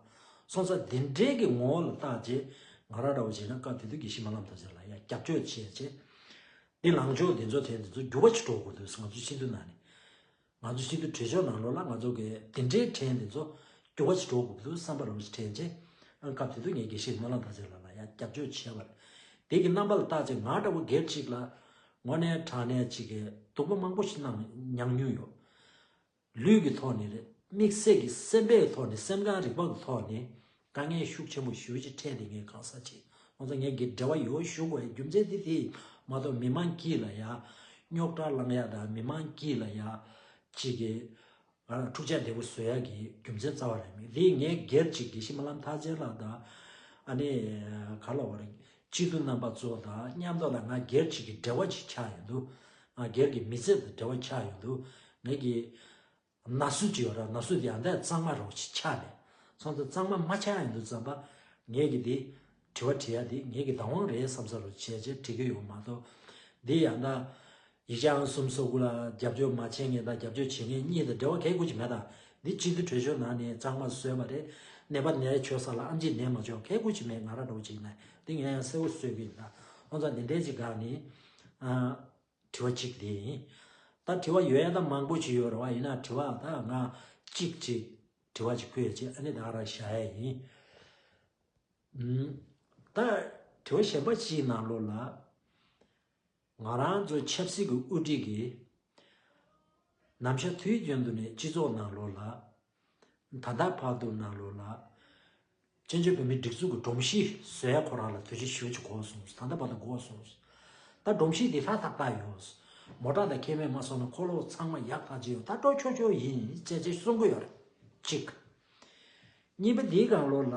སོང་ཙང་འདི་འདྲའི་གི་ངོ་བོ་ལ་བལྟས་རྗེས་ང་རང་འདྲ་བོ་བྱས་ན་སྐབས་དེ་དུས་དགེ་བཤེས་སྨོན་ལམ་ཐར་རྗེ་ལ་ཡང་རྒྱབ་སྐྱོར་བྱས་རྗེས། འདི་ལངས་ཕྱོགས་འདི་ཚོ་དེ་འདི་ཚོ་འགྱུར་བ་ཅིག་འགྲོ་དགོས་འདུག་ང་ཚོ་སྤྱི་འཐུས་ནང་ནས། ང་ཚོ་སྤྱི་འཐུས་གྲོས་ཚོགས་ནང་ལོགས་ལ་ང་ཚོ་གི་དེ་འདྲའི་ཊེན་འདི་ཚོ་འགྱུར་བ་ཅིག་འགྲོ་དགོས་འདུག་བསམ་པ་རང་ཅིག་དྲན་རྗེས། སྐབས་དེ་དུས་ངས་དགེ་བཤེས་སྨོན་ལམ་ཐར་རྗེ་ལགས་ལ་ཡང་རྒྱབ་སྐྱོར་བྱས་པ་རེད། དེ་གི་རྣམ་པ་ལ་བལྟས་རྗེས་ང་འདྲ་བོ་སྒེར་གཅིག་ལ། དངོས་གནས་དྲང་གནས་ཅིག་གི་སྡུག་པོ་མང་པོ་ཞིག་གནང་མྱངས་མྱོང་ཡོད། ལུས་ཀྱི་ཐོག་ནས་རེད། དམིགས་བསལ་གྱི་སེམས་པའི་ཐོག་ནས། སེམས་ཁམས་རིག་པ་གི་ཐོག་ནས་དཀའ་ངལ་ཤུགས་ཆེན་པོ་ཞེ་པོ་ཅིག་འཕྲད་དེ་ངས་གང་ཟག་ཅིག་ཁོང་ཚོ་ངས་གི་འབྲེལ་བ་ཡོད་ཞུ་དགོས་རྒྱུ་མཚན་དེ་དེ་མ་གཏོགས། མི་མང་དཀྱིལ་ལ་ཡ་རྙོག་དྲ་བསླང་ཡ་དང་། མི་མང་དཀྱིལ་ལ་ཡ་ཅིག་གི་ཨ་འཁྲུག་ཆ་དེ་པོ་བཟོ་ཡ་གི་རྒྱུ་མཚན་རྩ་བ་རེད་མེད། དེ་ངས་སྒེར་གཅིག་གི་ཤི་མ་ལམ་ཐག་ཆེན་ལགས་དང་། ཨ་ནི་ག་ལ་བ་རེད། སྤྱི་འཐུས་རྣམ་པ་ཚོ་དང་མཉམ་དུ་ལ་ང་སྒེར་གཅིག་གི་འབྲེལ་བ་ཅིག་ཆགས་ཡོང་དུས། ང་སྒེར་གྱི་མི་ཚེ་དང་འབྲེལ་བ་ཆགས་ཡོང་དུས། ངས་ཀྱི་ན་ཟུག་ཅིག་ཡོད་ར། ན་ཟུག་དེ་ཡང་འདས་གཙང་མ་རོགས་ཅིག་ཆགས་ནས། སོང་ཙང་གཙང་མ་མ་ཆགས་ཡོང་དུས་ཙམ་པ། ངས་ཀྱི་དེ་དྲི་བ་དྲི་ཡ་དེ་ངས་ཀྱི་བདག་དབང་རེད་བསམ་ས་རོགས་བྱས་བྱས་དྲི་གི་ཡོད་མ་གཏོགས། དེ་ཡང་ད་ཡིག་ཆ་ཨང་གསུམ་སོ་དགུ་ལ་རྒྱབ་སྐྱོར་མ་བྱེད་མཁན་དང་རྒྱབ་སྐྱོར་བྱེད་མཁན་གཉིས་དང་འབྲེལ་བ་གལ་དགོས་ཅིག་མེད། ད་འདི་སྤྱི་འཐུས་གྲོས་ཆོད་ནང་ནས་གཙང་མ་བཟོས་པ་རེད། ནད་པ་ནད་བཅོས་ས་ལ་ཨམ་ཆི་ནད་མ་བཅོས་གལ་དགོས་ཅིག་མེད། ང་ར་འགྲོ་ཅིག་ན་འདི་ངས་ཡང་གསལ་བོ་བཟོས་གི་ཡིན། ད་ཁོང་ཚོ་འདི་འདྲའི་ཅིག་ག་ནི་ཨ་དྲི་བ་གཅིག་དེ་ཡིན། ད་དྲི་བ་ཡོད་ཡ་ད་མང་པོ་ཅིག་ཡོད་རེད་བ། ཡིན་ན་དྲི་བ་ད་ང་གཅིག་ཅིག་དྲི་བ་ཅིག་བཀོད་ཅིག་ཨ་ནི་ད་ར་བཞག་ཡ་ཡིན། ད་དྲི་བ་གཞན་པ་ཅིག་ནང་ལོགས་ལ། ང་རང་ཚོ་ཆབ་སྲིད་ཀྱི་དབུ་ཁྲིད་ཀྱིས་ནམ་ཞག་དུས་རྒྱུན་དུ་ནས་སྤྱི་ཚོགས་ནང་ལོགས་ལ། ད་ལྟ་བར་དུ་ནང་ལོགས་ལ་བཙན་བྱོལ་བོད་མིའི་སྒྲིག་འཛུགས་ཀྱི་སྒྲོམ་གཞི་བཟོ་ཡ་ཁོ་རང་ལ་དུས་ཚོད་ཞེ་པོ་ཅིག་འགོར་སོང་། ད་ལྟ་བར་དུ་འགོར་སོང་། ད་སྒྲོམ་གཞི་འདི་ལྷ་ཐག་ཐག་ཡོད། མོ་ཊ་དང་ཁེ་མེད་མ་སོང་ན་འཁོར་ལོ་ཚང་མ་ཡག་ཐག་ཆོད་ཡོད། ད་འགྲོ་ཆོག་ཆོག་ཡིན་ཅེས་ཅེས་གསུང་གི་ཡོད་རེད། གཅིག་གཉིས་པ་འདིའི་སྒང་ལོགས་ལ།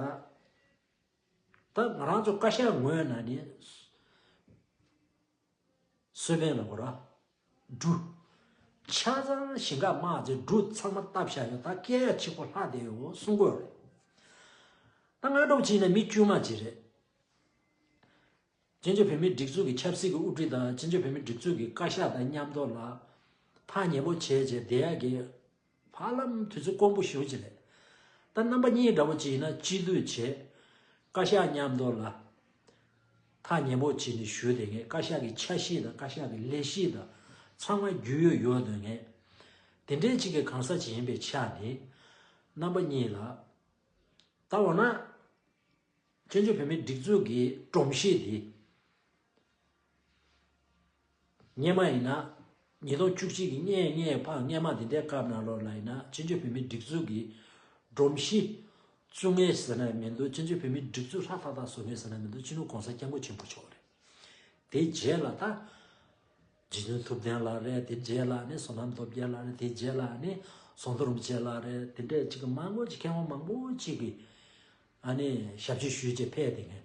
ད་ང་རང་ཚོ་བཀའ་ཤག་ངོས་ནས་ནི། སོ་པན་ལ་གོ་ར། འབྲུ། ཆ་ཚང་ཞིང་ཁ་དམག་ཅེས་འབྲུ་ཚང་མ་བཏབ་བཞག་ཡོད། ད་སྐྱེལ་ཡ་གཅིག་པོ་ལྷག་བསྡད་ཡོད་གསུང་གི་ཡོད་རེད། ད་ང་འདྲ་བོ་བྱས་ན་མི་དཀྱུས་མ་ཅིག་རེད། བཙན་བྱོལ་བོད་མིའི་སྒྲིག་འཛུགས་ཀྱི་ཆབ་སྲིད་ཀྱི་དབུ་ཁྲིད་དང་། བཙན་བྱོལ་བོད་མིའི་སྒྲིག་འཛུགས་ཀྱི་བཀའ་ཤག་དང་མཉམ་དུ་ལ་ཐག་ཉེ་པོ་བྱས་བྱས་བསྡད་ཡ་གི་ཧ་ལམ་དུས་ཚོད་དཀོན་པོ་ཞེ་པོ་ཅིག་རེད། ད་རྣམ་པ་གཉིས་འདྲ་བོ་ཅིག་ཡིན་ན། སྤྱི་འཐུས་བྱས། བཀའ་ཤག་མཉམ་དུ་ལ་ཐག་ཉེ་པོ་བྱས་ནས་བཞུགས་བསྡད་མཁན། བཀའ་ཤག་གི་འཆར་གཞི་དང་བཀའ་ཤག་གི་ལས་གཞི་དང་ཚང་མ་རྒྱུས་ཡོད་ཡོད་སྡོད་མཁན། དེ་འདྲའི་ཅིག་གི་གང་ཟག་ཅིག་ཡིན་པའི་ཆ་ནས། རྣམ་པ་གཉིས་ལ། ད་འོ་ན། བཙན་བྱོལ་བོད་མིའི་སྒྲིག་འཛུགས་ཀྱི་སྒྲོམ་གཞི་འདི། སྔོན་མ་ཡིན་ན། ཉིས་སྟོང་བཅུ་གཅིག་གི་སྔོན་སྔོན་ཕར་སྔོན་མ་འདི་འདྲའི་སྐབས་ནང་ལོགས་ལ་ཡིན་ན། བཙན་བྱོལ་བོད་མིའི་སྒྲིག་འཛུགས་ཀྱི་སྒྲོམ་གཞི་བཙུགས་མཁན་ཟེར་ན་མི་འདུག་བཙན་བྱོལ་བོད་མིའི་སྒྲིག་འཛུགས་ལྷ་ཐག་ཐག་བཟོ་མཁན་ཟེར་ན་མི་འདུག་སྤྱི་ནོར་གོང་ས་སྐྱབས་མགོན་ཆེན་པོ་མཆོག་རེད། དེའི་རྗེས་ལ་ད། རྗེ་བཙུན་ཐུབ་བསྟན་ལགས་རེད། དེའི་རྗེས་ལ་ནི་བསོད་ནམས་སྟོབས་རྒྱལ་ལགས་རེད། དེའི་རྗེས་ལ་ནི་ཟམ་གདོང་རིན་པོ་ཆེ་ལགས་རེད། དེ་འདྲས་ཅིག་གི་མང་པོ་ཅིག་མཁས་དབང་མང་པོ་ཅིག་གིས། ཨ་ནི་ཞབས་ཕྱི་ཞུས་བྱས་ཕེབས་བསྡད་མཁན།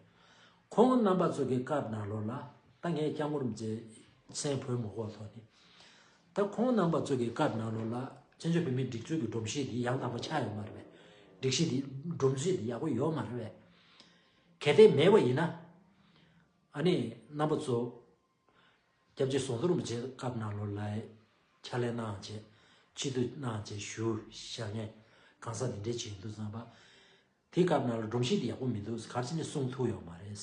ཁོང་རྣམ་པ་ཚོ་གི་སྐབས་ནང་ལོགས་ལ། ད་ངས་སྐྱབས་མགོན་རིན་པོ་ཆེ་མཚན་འབོད་མ་དགོས་ཐོག་ནས། ད་ཁོང་རྣམ་པ་ཚོ་གི་སྐབས་ནང་ལོགས་ལ་བཙན་བྱོལ་བོད་མིའི་སྒྲིག་འཛུགས་ཀྱི་སྒྲོམ་གཞི་འདི་ཡང་དག་པ་ཆགས་ཡོད་མ་རེད་པས། སྒྲིག་གཞི་འདི། སྒྲོམ་གཞི་འདི་ཡག་པོ་ཡོད་མ་རེད་པས། གལ་ཏེ་མེད་པ་ཡིན་ན། ཨ་ནི་རྣམ་པ་ཚོ། སྐྱབས་རྗེ་ཟམ་གདོང་རིན་པོ་ཆེ་སྐབས་ནང་ལོགས་ལ་ཕྱག་ལས་གནང་བྱས། སྤྱི་འཐུས་གནང་བྱས་བཞུགས་བཞག་མཁན་གང་ཟག་འདི་འདྲས་ཅིག་ཡིན་དུས་ཙམ་པ། དེའི་སྐབས་ནང་ལ་སྒྲོམ་གཞི་འདི་ཡག་པོ་མི་འདུག་ག་རེ་བྱས་ནས་གསུང་ཐུབ་ཡོད་མ་རེད།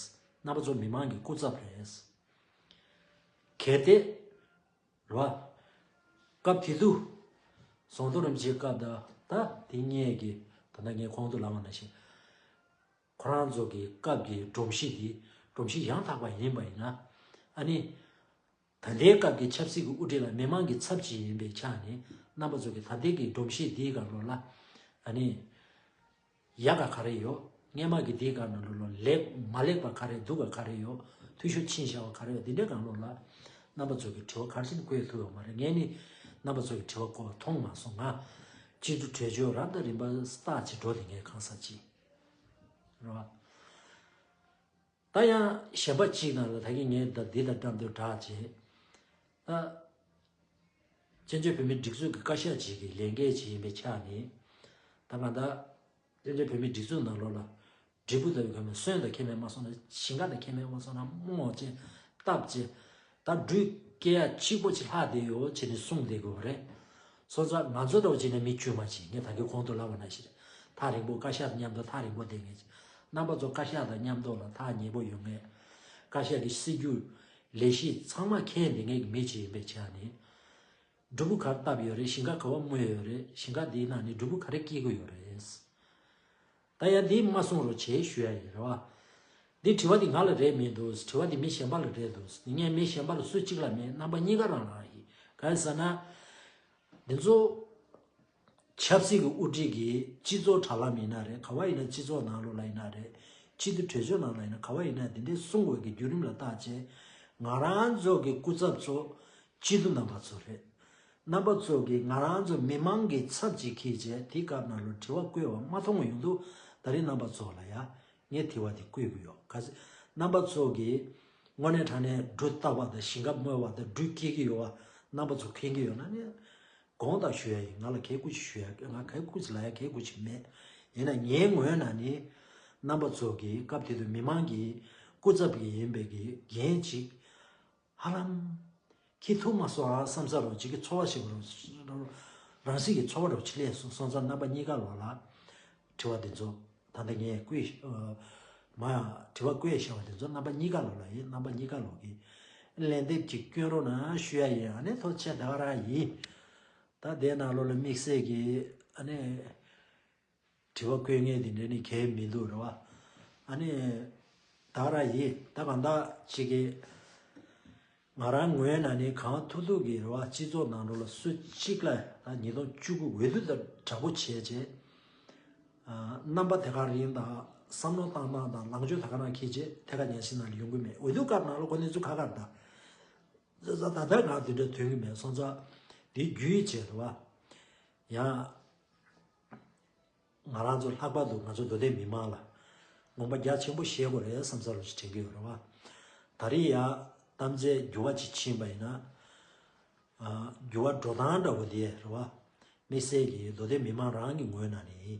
རྣམ་པ་ཚོ་མི་མང་གི་སྐུ་ཚབ་རེད། གལ་ཏེ། རེད་བ། སྐབས་དེ་དུས། ཟམ་གདོང་རིན་པོ་ཆེའི་སྐབས་དང་ད་དེ་སྔའི་གི། ད་ལྟ་ངས་གོང་དུ་ལབ་པ་ནང་བཞིན། ཁོ་རང་ཚོ་གི་སྐབས་ཀྱི་སྒྲོམ་གཞི་འདི་སྒྲོམ་གཞི་ཡང་དག་པ་ཡིན་པ་ཡིན་ན། ཨ་ནི། ད་ལྟའི་སྐབས་ཀྱི་ཆབ་སྲིད་ཀྱི་དབུ་ཁྲིད་ལ་མི་མང་གི་ཚབ་ཅིག་ཡིན་པའི་ཆ་ནས། རྣམ་པ་ཚོ་གི་ད་ལྟའི་གི་སྒྲོམ་གཞི་འདིའི་སྒང་ལོགས་ལ། ཨ་ནི། ཡག་ག་ག་རེ་ཡོད། སྔོན་མ་གི་འདིའི་སྒང་ལོགས་ལ་ལེགས་མ་ལེགས་པ་ག་རེ། སྡུག་ག་ག་རེ་ཡོད། འཐུས་ཤོར་ཕྱིན་བཞག་པ་ག་རེ་ཡོད། འདི་འདྲའི་སྒང་ལོགས་ལ། རྣམ་པ་ཚོ་གི་དྲི་བ་ག་རེ་བྱས་ནས་བཀོད་ཐུབ་ཡོད་མ་རེད། ངས་ནི་རྣམ་པ་ཚོ་གི་དྲི་བ་བཀོད་མཐོང་མ་སོང་། ང་སྤྱི་འཐུས་གྲོས་ཆོད་རབ་དང་རིམ་པ་བརྟག་ཅིག་འགྲོ་དེ་ངས་གང་ཟག་ཅིག་རེད་བ། ད་ཡང་གཞན་པ་གཅིག་ནང་ལ་ད་གིན་ངས་ད་འདི་དང་འགྲམ་དུ་བསྒྲགས་བྱས། ད་བཙན་བྱོལ་བོད་མིའི་སྒྲིག་འཛུགས་ཀྱི་བཀའ་ཤག་ཅིག་གི་ལས་འགན་ཅིག་ཡིན་པའི་ཆ་ནས། ད་གང་ལྟར་བཙན་བྱོལ་བོད་མིའི་སྒྲིག་འཛུགས་ནང་ལོགས་ལ་འབྲས་བུ་ལྟ་བུའི་ག་མེད། སོན་དང་ཁེ་མེད་མ་སོང་ན། ཞིང་ཁ་དང་ཁེ་མེད་མ་སོང་ན། རྨོ་བྱས་བཏབ་བྱས། ད་འབྲུ་སྐྱེ་ཡ་གཅིག་པོ་ཅིག་ལྷག་བསྡད་ཡོད་ཅེས་ནས་གསུངས་བསྡད་དགོས་པ་རེད། སོང་ཙང་ང་ཚོ་འདྲ་བོ་བྱས་ན་མི་དཀྱུས་མ་ཅིག་ངས་ད་གིན་གོང་དུ་ལབ་པ་ནང་བཞིན། ཐག་རིང་པོ། བཀའ་ཤག་དང་མཉམ་དུ་ཐག་རིང་པོ་བསྡད་མཁན་ཅིག་རྣམ་པ་ཚོ་བཀའ་ཤག་དང་མཉམ་དུ་ལ་ཐག་ཉེ་པོ་ཡོད་མཁན། བཀའ་ཤག་གི་སྲིད་ཇུས་ལས་གཞི་ཚང་མ་མཁྱེན་བསྡད་མཁན་གྱི་མི་ཅིག་ཡིན་པའི་ཆ་ནས། འབྲས་བུ་ག་རེ་བཏབ་ཡོད་རེད། ཞིང་ཁ་ག་པར་རྨོས་ཡོད་རེད། ཞིང་ཁ་འདིའི་ནང་ནས་འབྲས་བུ་ག་རེ་སྐྱེ་གི་ཡོད་རེད། ད་ཡང་འདི་མ་གསུང་རོགས་བྱེད་ཞུ་ཡ་ཡིན། རེད་བ། འདི་དྲི་བ་འདི་ང་ལ་རེད་མི་འདུག་དྲི་བ་འདི་མི་གཞན་པ་ལ་རེད་འདུག་ངས་མི་གཞན་པ་ལ་སུ་གཅིག་ལ་མེད། རྣམ་པ་གཉིས་ཀ་རང་ལ་ཡིན། གང་ཡིན་ཟེར་ན། འདི་ཚོ་ཆབ་སྲིད་ཀྱི་དབུ་ཁྲིད་ཀྱི་སྤྱི་ཚོགས་དྲ་ལམ་ཡིན་ན་རེད། ག་བ་ཡིན་ན་སྤྱི་ཚོགས་ནང་ལོགས་ལ་ཡིན་ན་རེད། སྤྱི་འཐུས་གྲོས་ཚོགས་ནང་ལ་ཡིན་ན་ག་བ་ཡིན་ན་འདི་འདྲའི་གསུང་དགོས་ཀྱི་བརྒྱུད་རིམ་ལ་བརྟག་བྱས། ང་རང་ཚོ་གི་སྐུ་ཚབ་ཚོ་སྤྱི་འཐུས་རྣམ་པ་ཚོ་རེད། རྣམ་པ་ཚོ་གིས་ང་རང་ཚོ་མི་མང་གི་ཚབ་ཅིག་ཁྱེར་བྱས་དེའི་སྐབས་ནང་ལོགས་དྲི་བ་བཀོད་པ་མ་མཐོང་བ་ཡོང་དུས། ད་རེས་རྣམ་པ་ཚོ་ལ་ཡ་ངས་དྲི་བ་དེ་བཀོད་ཀྱི་ཡོད། ག་ཚོད་རྣམ་པ་ཚོ་གིས་དངོས་གནས་དྲང་གནས་འབྲུ་བཏགས་པ་དང་ཞིང་ཁ་རྨོ་བ་དང་འབྲུ་སྐྱེ་གི་ཡོད་པ་རྣམ་པ་ཚོ་མཁྱེན་གྱི་ཡོད་ན་ནི། དགོངས་དག་ཞུ་ཡ་ཡིན། ང་ལ་གལ་སྐུ་ཅིག་ཞུ་ཡ། ང་གལ་སྐུ་ཅིག་ལ་ཡ་གལ་སྐུ་ཅིག་མེད། ཡིན་ན་ངའི་ངོས་ནས་ནི། རྣམ་པ་ཚོ་གིས་སྐབས་དེ་དུས་མི་མང་གི་སྐུ་ཚབ་ཀྱི་ཡིན་པའི་གི་འགན་ཅིག་ཧ་ལམ་འཁྱེར་ཐུབ་མ་སོང་ཨ་བསམ་ས་རོགས་ཅིག་གི་ཚོར་བ་ཞིག་རོགས། རང་བཞིན་གྱི་ཚོར་བ་རོགས་ཅིག་སླེབས་སོང་། སོང་ཙང་རྣམ་པ་གཉིས་ཀ་ལོགས་ལ་དྲི་བ་འདི་ཚོ་ད་ལྟ་ངས་བཀོད། ཨ། མ་ཡ་དྲི་བ་བཀོད་བཞག་པ་འདི་ཚོ་རྣམ་པ་གཉིས་ཀ་ལོགས་ལ་ཡིན། རྣམ་པ་གཉིས་ཀ་ལོགས་ཀྱིས་ལན་འདེབས་ཅིག་སྐྱོན་རོགས་གནང་ཞུ་ཡ་ཡིན། ཨ་ནི་ཐུགས་རྗེ་ཆེ། ད་ག་རང་ཡིན། ད་དེ་ནང་ལོགས་ལ་དམིགས་བསལ་གྱི་ཨ་ནི། དྲི་བ་བཀོད་མཁན་དེ་འདྲ་ནི་གལ་མི་འདུག་རེད་བ། ཨ་ནི། ད་ར་ཡིན། ད་གང་ལྟར་ཅིག་གི། ང་རང་ངོས་ནས་ནི་གང་ཐུབ་ཐུབ་ཀྱི་རེད་བ། སྤྱི་ཚོགས་ནང་ལོགས་ལ་སུ་གཅིག་ལ་ད་ཉིས་སྟོང་བཅུ་དགུ་འོས་བསྡུ་དང་དྲག་པོ་བྱས་བྱས། ཨ། རྣམ་པ་དེ་ག་རེ་ཡིན་དང་བསམ་བློ་བཏང་སྟངས་དང་ལངས་ཕྱོགས་དེ་ག་རང་འཁྱེར་བྱས་ཐད་ཀར་ཉན་ཤེས་ནང་ལ་ཡོང་གི་མེད། འོས་བསྡུ་སྐབས་ནང་ལ་ཁོ་ནི་ཚོ་ཁ་ཁར་ད། ད་ད་ང་དེ་འདྲ་ཐོན་གི་མེད། སོང་ཙང་དེ་རྒྱུས་བྱས་རེད་བ། ཡང་། ང་རང་ཚོ་ལྷག་པར་དུ་ང་ཚོ་མདོ་སྟོད་མི་མང་ལ་དགོངས་པ་རྒྱ་ཆེན་པོ་བཞེས་དགོས་རེད་བསམ་ས་རུ་ཞིག་དྲན་གྱི་ཡོད་རེད་བ། ད་རེས་ཡ་གཏམ་ཚེ་འགྱུར་བ་ཅིག་ཕྱིན་པ་ཡིན་ན། ཨ། འགྱུར་བ་འགྲོ་སྟངས་འདྲ་བོ་དེ་རེད་བ། དམིགས་བསལ་གྱི་མདོ་སྟོད་མི་མང་རང་གི་ངོས་ནས་ནི།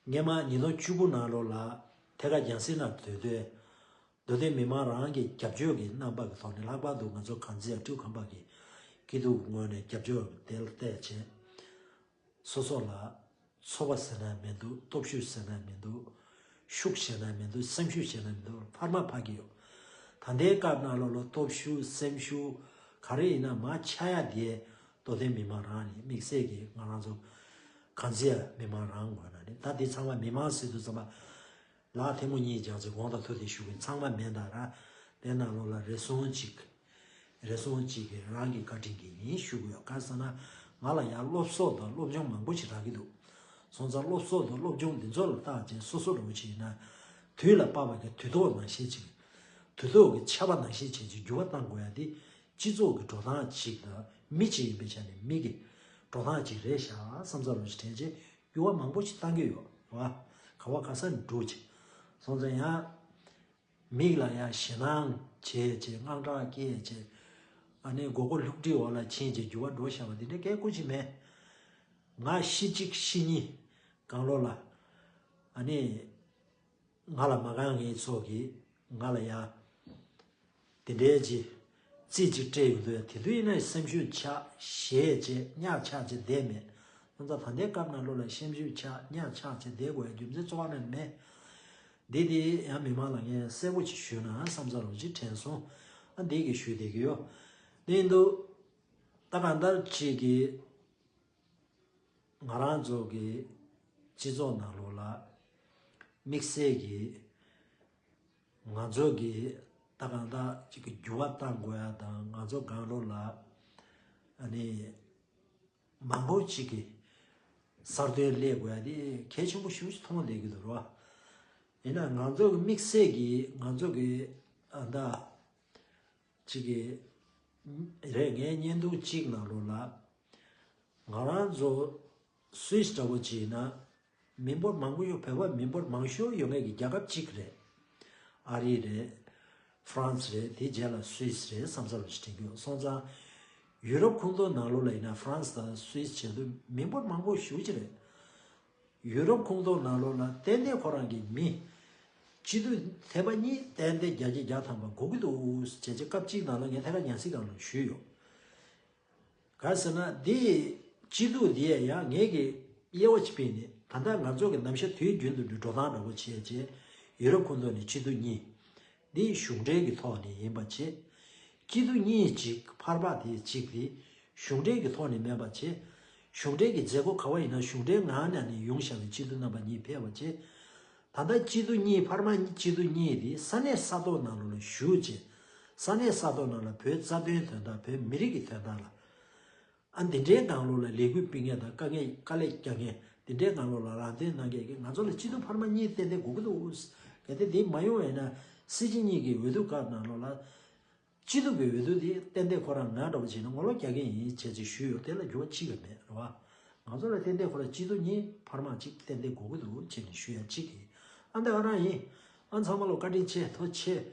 སྔོན་མ་ཉིས་སྟོང་བཅུ་དགུ་ནང་ལོགས་ལ་ཐད་ཀར་རྒྱང་སྲིང་ནང་སྡོད་དུས། མདོ་སྟོད་མི་མང་རང་གི་རྒྱབ་སྐྱོར་གྱི་རྣམ་པ་གི་ཐོག་ནས་ལྷག་པར་དུ་ང་ཚོ་གངས་རྩེ་སྤྲེའུ་ཁང་པ་གི་སྐྱིད་སྡུག་གི་ངོས་ནས་རྒྱབ་སྐྱོར་དེ་ལ་བལྟས་བྱས། སོ་སོ་ལ་ཚོར་བ་ཟེར་ན་མི་འདུག་སྟོབས་ཤུགས་ཟེར་ན་མི་འདུག་ཤུགས་ཟེར་ན་མི་འདུག་སེམས་ཤུགས་ཟེར་ན་མི་འདུག་འཕར་མ་འཕར་གྱི་ཡོད། ད་ལྟའི་སྐབས་ནང་ལོགས་ལ་སྟོབས་ཤུགས་སེམས་ཤུགས་ག་རེ་ཡིན་ན་མར་ཆག་ཡ་དེ་མདོ་སྟོད་མི་མང་རང་ནས་དམིགས་བསལ་གྱི་ང་རང་ཚོ་གངས་རྩེ་མི་མང་རང་ངོས་ནས་ནི། ད་འདི་ཚང་མ་མི་མང་ཟེར་དུས་ཙམ་པ་ལག་ཐལ་མོ་གཉིས་སྦྱར་ཚེ་དགོངས་དག་ཐུགས་བདེ་ཞུ་གི། ཚང་མ་མིན་ད་ར་དེ་ནང་ལོགས་ལ་རེ་ཟུང་གཅིག་རེ་ཟུང་གཅིག་གིས་རང་གི་བཀའ་དྲིན་གྱིས་ཡིན་ཞུ་གི་ཡོད། གང་ཟེར་ན་ང་ལ་ཡང་སློབ་གསོ་དང་སློབ་སྦྱོང་མང་པོ་ཞིག་རག་གི་འདུག་སོང་ཙང་སློབ་གསོ་དང་སློབ་སྦྱོང་འདི་ཚོ་ལ་བརྟག་བྱས་སོ་སོ་རང་བཞིན་ན་དུས་ལ་བབ་པ་གི་དུས་ཐོག་ནང་བཞིན་ཅིག་དུས་ཐོག་གི་ཆར་པ་ནང་བཞིན་བྱས་ཅིག་འགྱུར་བ་གཏང་དགོས་ཡ་དེ་སྤྱི་ཚོགས་ཀྱི་འགྲོ་སྟངས་ཅིག་དང་མི་གཅིག་ཡིན་པའི་ཆ་ནས་མི་གི་འགྲོ་སྟངས་ཅིག་རེད་ཤག་བསམ་ས་རང་བཞིན་དྲན་བྱས་འགྱུར་བ་མང་པོ་ཞིག་གཏང་གི་ཡོད་རེད་བ། ག་བ་ག་ས་ནས་འགྲོ་ཅིག་སོང་ཙང་ཡང་། མིག་ལ་ཡང་ཞེད་སྣང་བྱས་བྱས་དངངས་སྐྲག་སྐྱེས་བྱས། ཨ་ནི་མགོ་སྐོར་ལྷུག་སྒྲིལ་འོག་ལ་ཕྱིན་བྱས་འགྱུར་བ་འགྲོ་བཞག་པ་འདི་འདྲ་སྐད་ཁུར་ཅིག་མེད། ང་ཤི་གཅིག་ཤི་གཉིས་གང་ལོ་ལ། ཨ་ནི་ང་ལ་མ་དགའ་མཁན་ཚོ་གིས་ང་ལ་ཡང་དེ་འདྲའི་ཅིག་རྩིས་ཅིག་སྤྲད་ཡོང་དུས་དེ་དུས་ཡིན་ན་སེམས་ཤུགས་ཆག་ཞེད་བྱས་ཉག་ཆག་བྱས་བསྡད་མེད། ཁོང་ཚོ་ད་ལྟའི་སྐབས་ནང་ལོགས་ལ་སེམས་ཤུགས་ཆག་ཉག་ཆག་བྱས་བསྡད་དགོས་ཡ་རྒྱུ་མཚན་གཙོ་བོ་ནི་མེད། འདི་དེ་ཡང་མི་མང་ལ་ངས་གསལ་པོ་ཅིག་ཞུས་ན་བསམ་ས་རོགས་ཅིག་དྲན་སོང་། ཨ་འདི་གི་ཞུས་བསྡད་ཀྱི་ཡོད། དེ་ཡིན་དུས་ད་གང་ལྟར་ཅིག་གི་ང་རང་ཚོ་གི་སྤྱི་ཚོགས་ནང་ལོགས་ལ་དམིགས་བསལ་གྱི་ང་ཚོ་གི་ད་གང་ལྟར་ཅིག་གི་འགྱུར་བ་གཏང་དགོས་ཡ་དང་ང་ཚོ་གང་ལོགས་ལ་ཨ་ནི། མང་པོ་ཅིག་གིས་གསར་གཏོད་སླེབས་དགོས་ཡ་དེ་གལ་ཆེན་པོ་ཞེ་པོ་ཅིག་མཐོང་བསྡད་ཀྱི་འདུག་རོ། ཡིན་ན་ང་ཚོ་གི་དམིགས་བསལ་གྱི་ང་ཚོ་གི་ཨ་ད་ཅིག་གི་རེད། ངའི་བརྙན་ཐུང་གཅིག་ནང་ལོགས་ལ་ང་རང་ཚོ་སུད་སི་འདྲ་བོ་ཅིག་ཡིན་ན། མི་འབོར་མང་པོ་ཡོད། བོད་པ་མི་འབོར་མང་ཤོས་ཡོད་མཁན་གྱི་རྒྱལ་ཁབ་གཅིག་རེད། ཨ་རི་རེད། ཧྥ་རན་སི་རེད། དེའི་རྗེས་ལ་སུད་སི་རེད་བསམ་ས་རུ་ཞིག་དྲན་གྱི་ཡོད། སོང་ཙང་ཡུ་རོབ་ཁོངས་གཏོགས་ནང་ལོགས་ལ་ཡིན་ན་ཧྥ་རན་སི་དང་སུད་སི་བྱེད་དུས་མི་འབོར་མང་པོ་ཞེ་པོ་ཅིག་རེད། ཡུ་རོབ་ཁོངས་གཏོགས་ནང་ལོགས་ལ་ཏན་ཏན་ཁོ་རང་གི་མི་སྤྱི་འཐུས་ཐེ་བ་གཉིས་ཏན་ཏན་བརྒྱ་ཆ་བརྒྱ་ཐམ་པ་དགོས་ཀྱི་འདུག་ཟེར་བྱས་སྐབས་གཅིག་ནང་ལ་ངས་ཐད་ཀར་ཉན་སྲིད་སྒང་ལ་ཞུས་ཡོད། ག་རེ་ཟེར་ན་འདི་སྤྱི་འཐུས་འདི་ཡང་ངེད་ཀྱི་དབྱེ་བ་ཅིག་སྤེལ་ནས་ད་ལྟ་ང་ཚོ་གི་ནམ་ཞག་དུས་རྒྱུན་དུ་འགྲོ་སྟངས་འདྲ་པོ་བྱས་རྗེས་ཡུ་རོབ་ཁོངས་གཏོགས་ནས་སྤྱི་འཐུས་གཉིས། འདི་གཞུང་འབྲེལ་གྱི་ཐོག་ནས་ཡིན་པ་བྱས། སྤྱི་འཐུས་གཉིས་ཅིག་ཕར་པ་དེ་གཅིག་དེ་གཞུང་འབྲེལ་གྱི་ཐོག་ནས་མེད་པ་བྱས། གཞུང་འབྲེལ་གྱི་མཛད་སྒོ་ག་བ་ཡིན་ན་གཞུང་འབྲེལ་ངང་ནས་ནས་ཡོང་བཞག་པའི་སྤྱི་འཐུས་རྣམ་པ་གཉིས་ཕེབས་པ་བྱས། ད་ ད་ལྟ་སྤྱི་འཐུས་གཉིས་འཕར་མ་སྤྱི་འཐུས་གཉིས་དེ་ས་གནས་ས་ཐོག་ནང་ལོགས་ལ་བཞུགས་བྱས། ས་གནས་ས་ཐོག་ནང་ལ་བོད་རྩ་དོན་དོན་དག་བོད་མི་རིགས་ཀྱི་དོན་དག་ལ། ཨ་འདི་འདྲའི་སྒང་ལོགས་ལ་ལས་འགུལ་སྤེལ་མཁན་དང་དཀའ་ངལ་དཀའ་ལས་རྒྱག་མཁན་འདི་འདྲའི་སྒང་ལོགས་ལ་ལམ་སྟོན་གནང་མཁན་གྱི་ང་ཚོ་ལ་སྤྱི་འཐུས་འཕར་མ་གཉིས་ཏན་ཏན་དགོས་ཀྱི་འདུག་གལ་ཏེ་འདི་མ་ཡོང་བས་ན་སྲིད་སྤྱི་གཉིས་ཀྱི་འོས་བསྡུ་སྐབས་ནང་ལོགས་ལ། སྤྱི་འཐུས་ཀྱི་འོས་བསྡུ་དེ་ཏན་ཏན་ཁོ་རང་ང་འདྲ་པོ་བྱས་ན་ངོ་ལོག་རྒྱག་མཁན་ཡིན་བྱས་ཅིག་ཞུས་ཡོད། དེ་ལ་འགྱུར་བ་གཅིག་ཀྱང་མེད་རེད་བ། ང་ཚོ་ལ་ཏན་ཏན་ཁོ་རང་སྤྱི་འཐུས་གཉིས་འཕར་མ་གཅིག་ཏན་ཏན་དགོས་ཀྱི་འདུག་བྱས་ནས་ཞུ་ཡ་གཅིག་ཡིན། ཨ་འདི་ཨ་རང་ཡིན། ཨ་ཚང་མ་ལ་བཀའ་དྲིན་ཆེ་ཐུགས་རྗེ་ཆེ།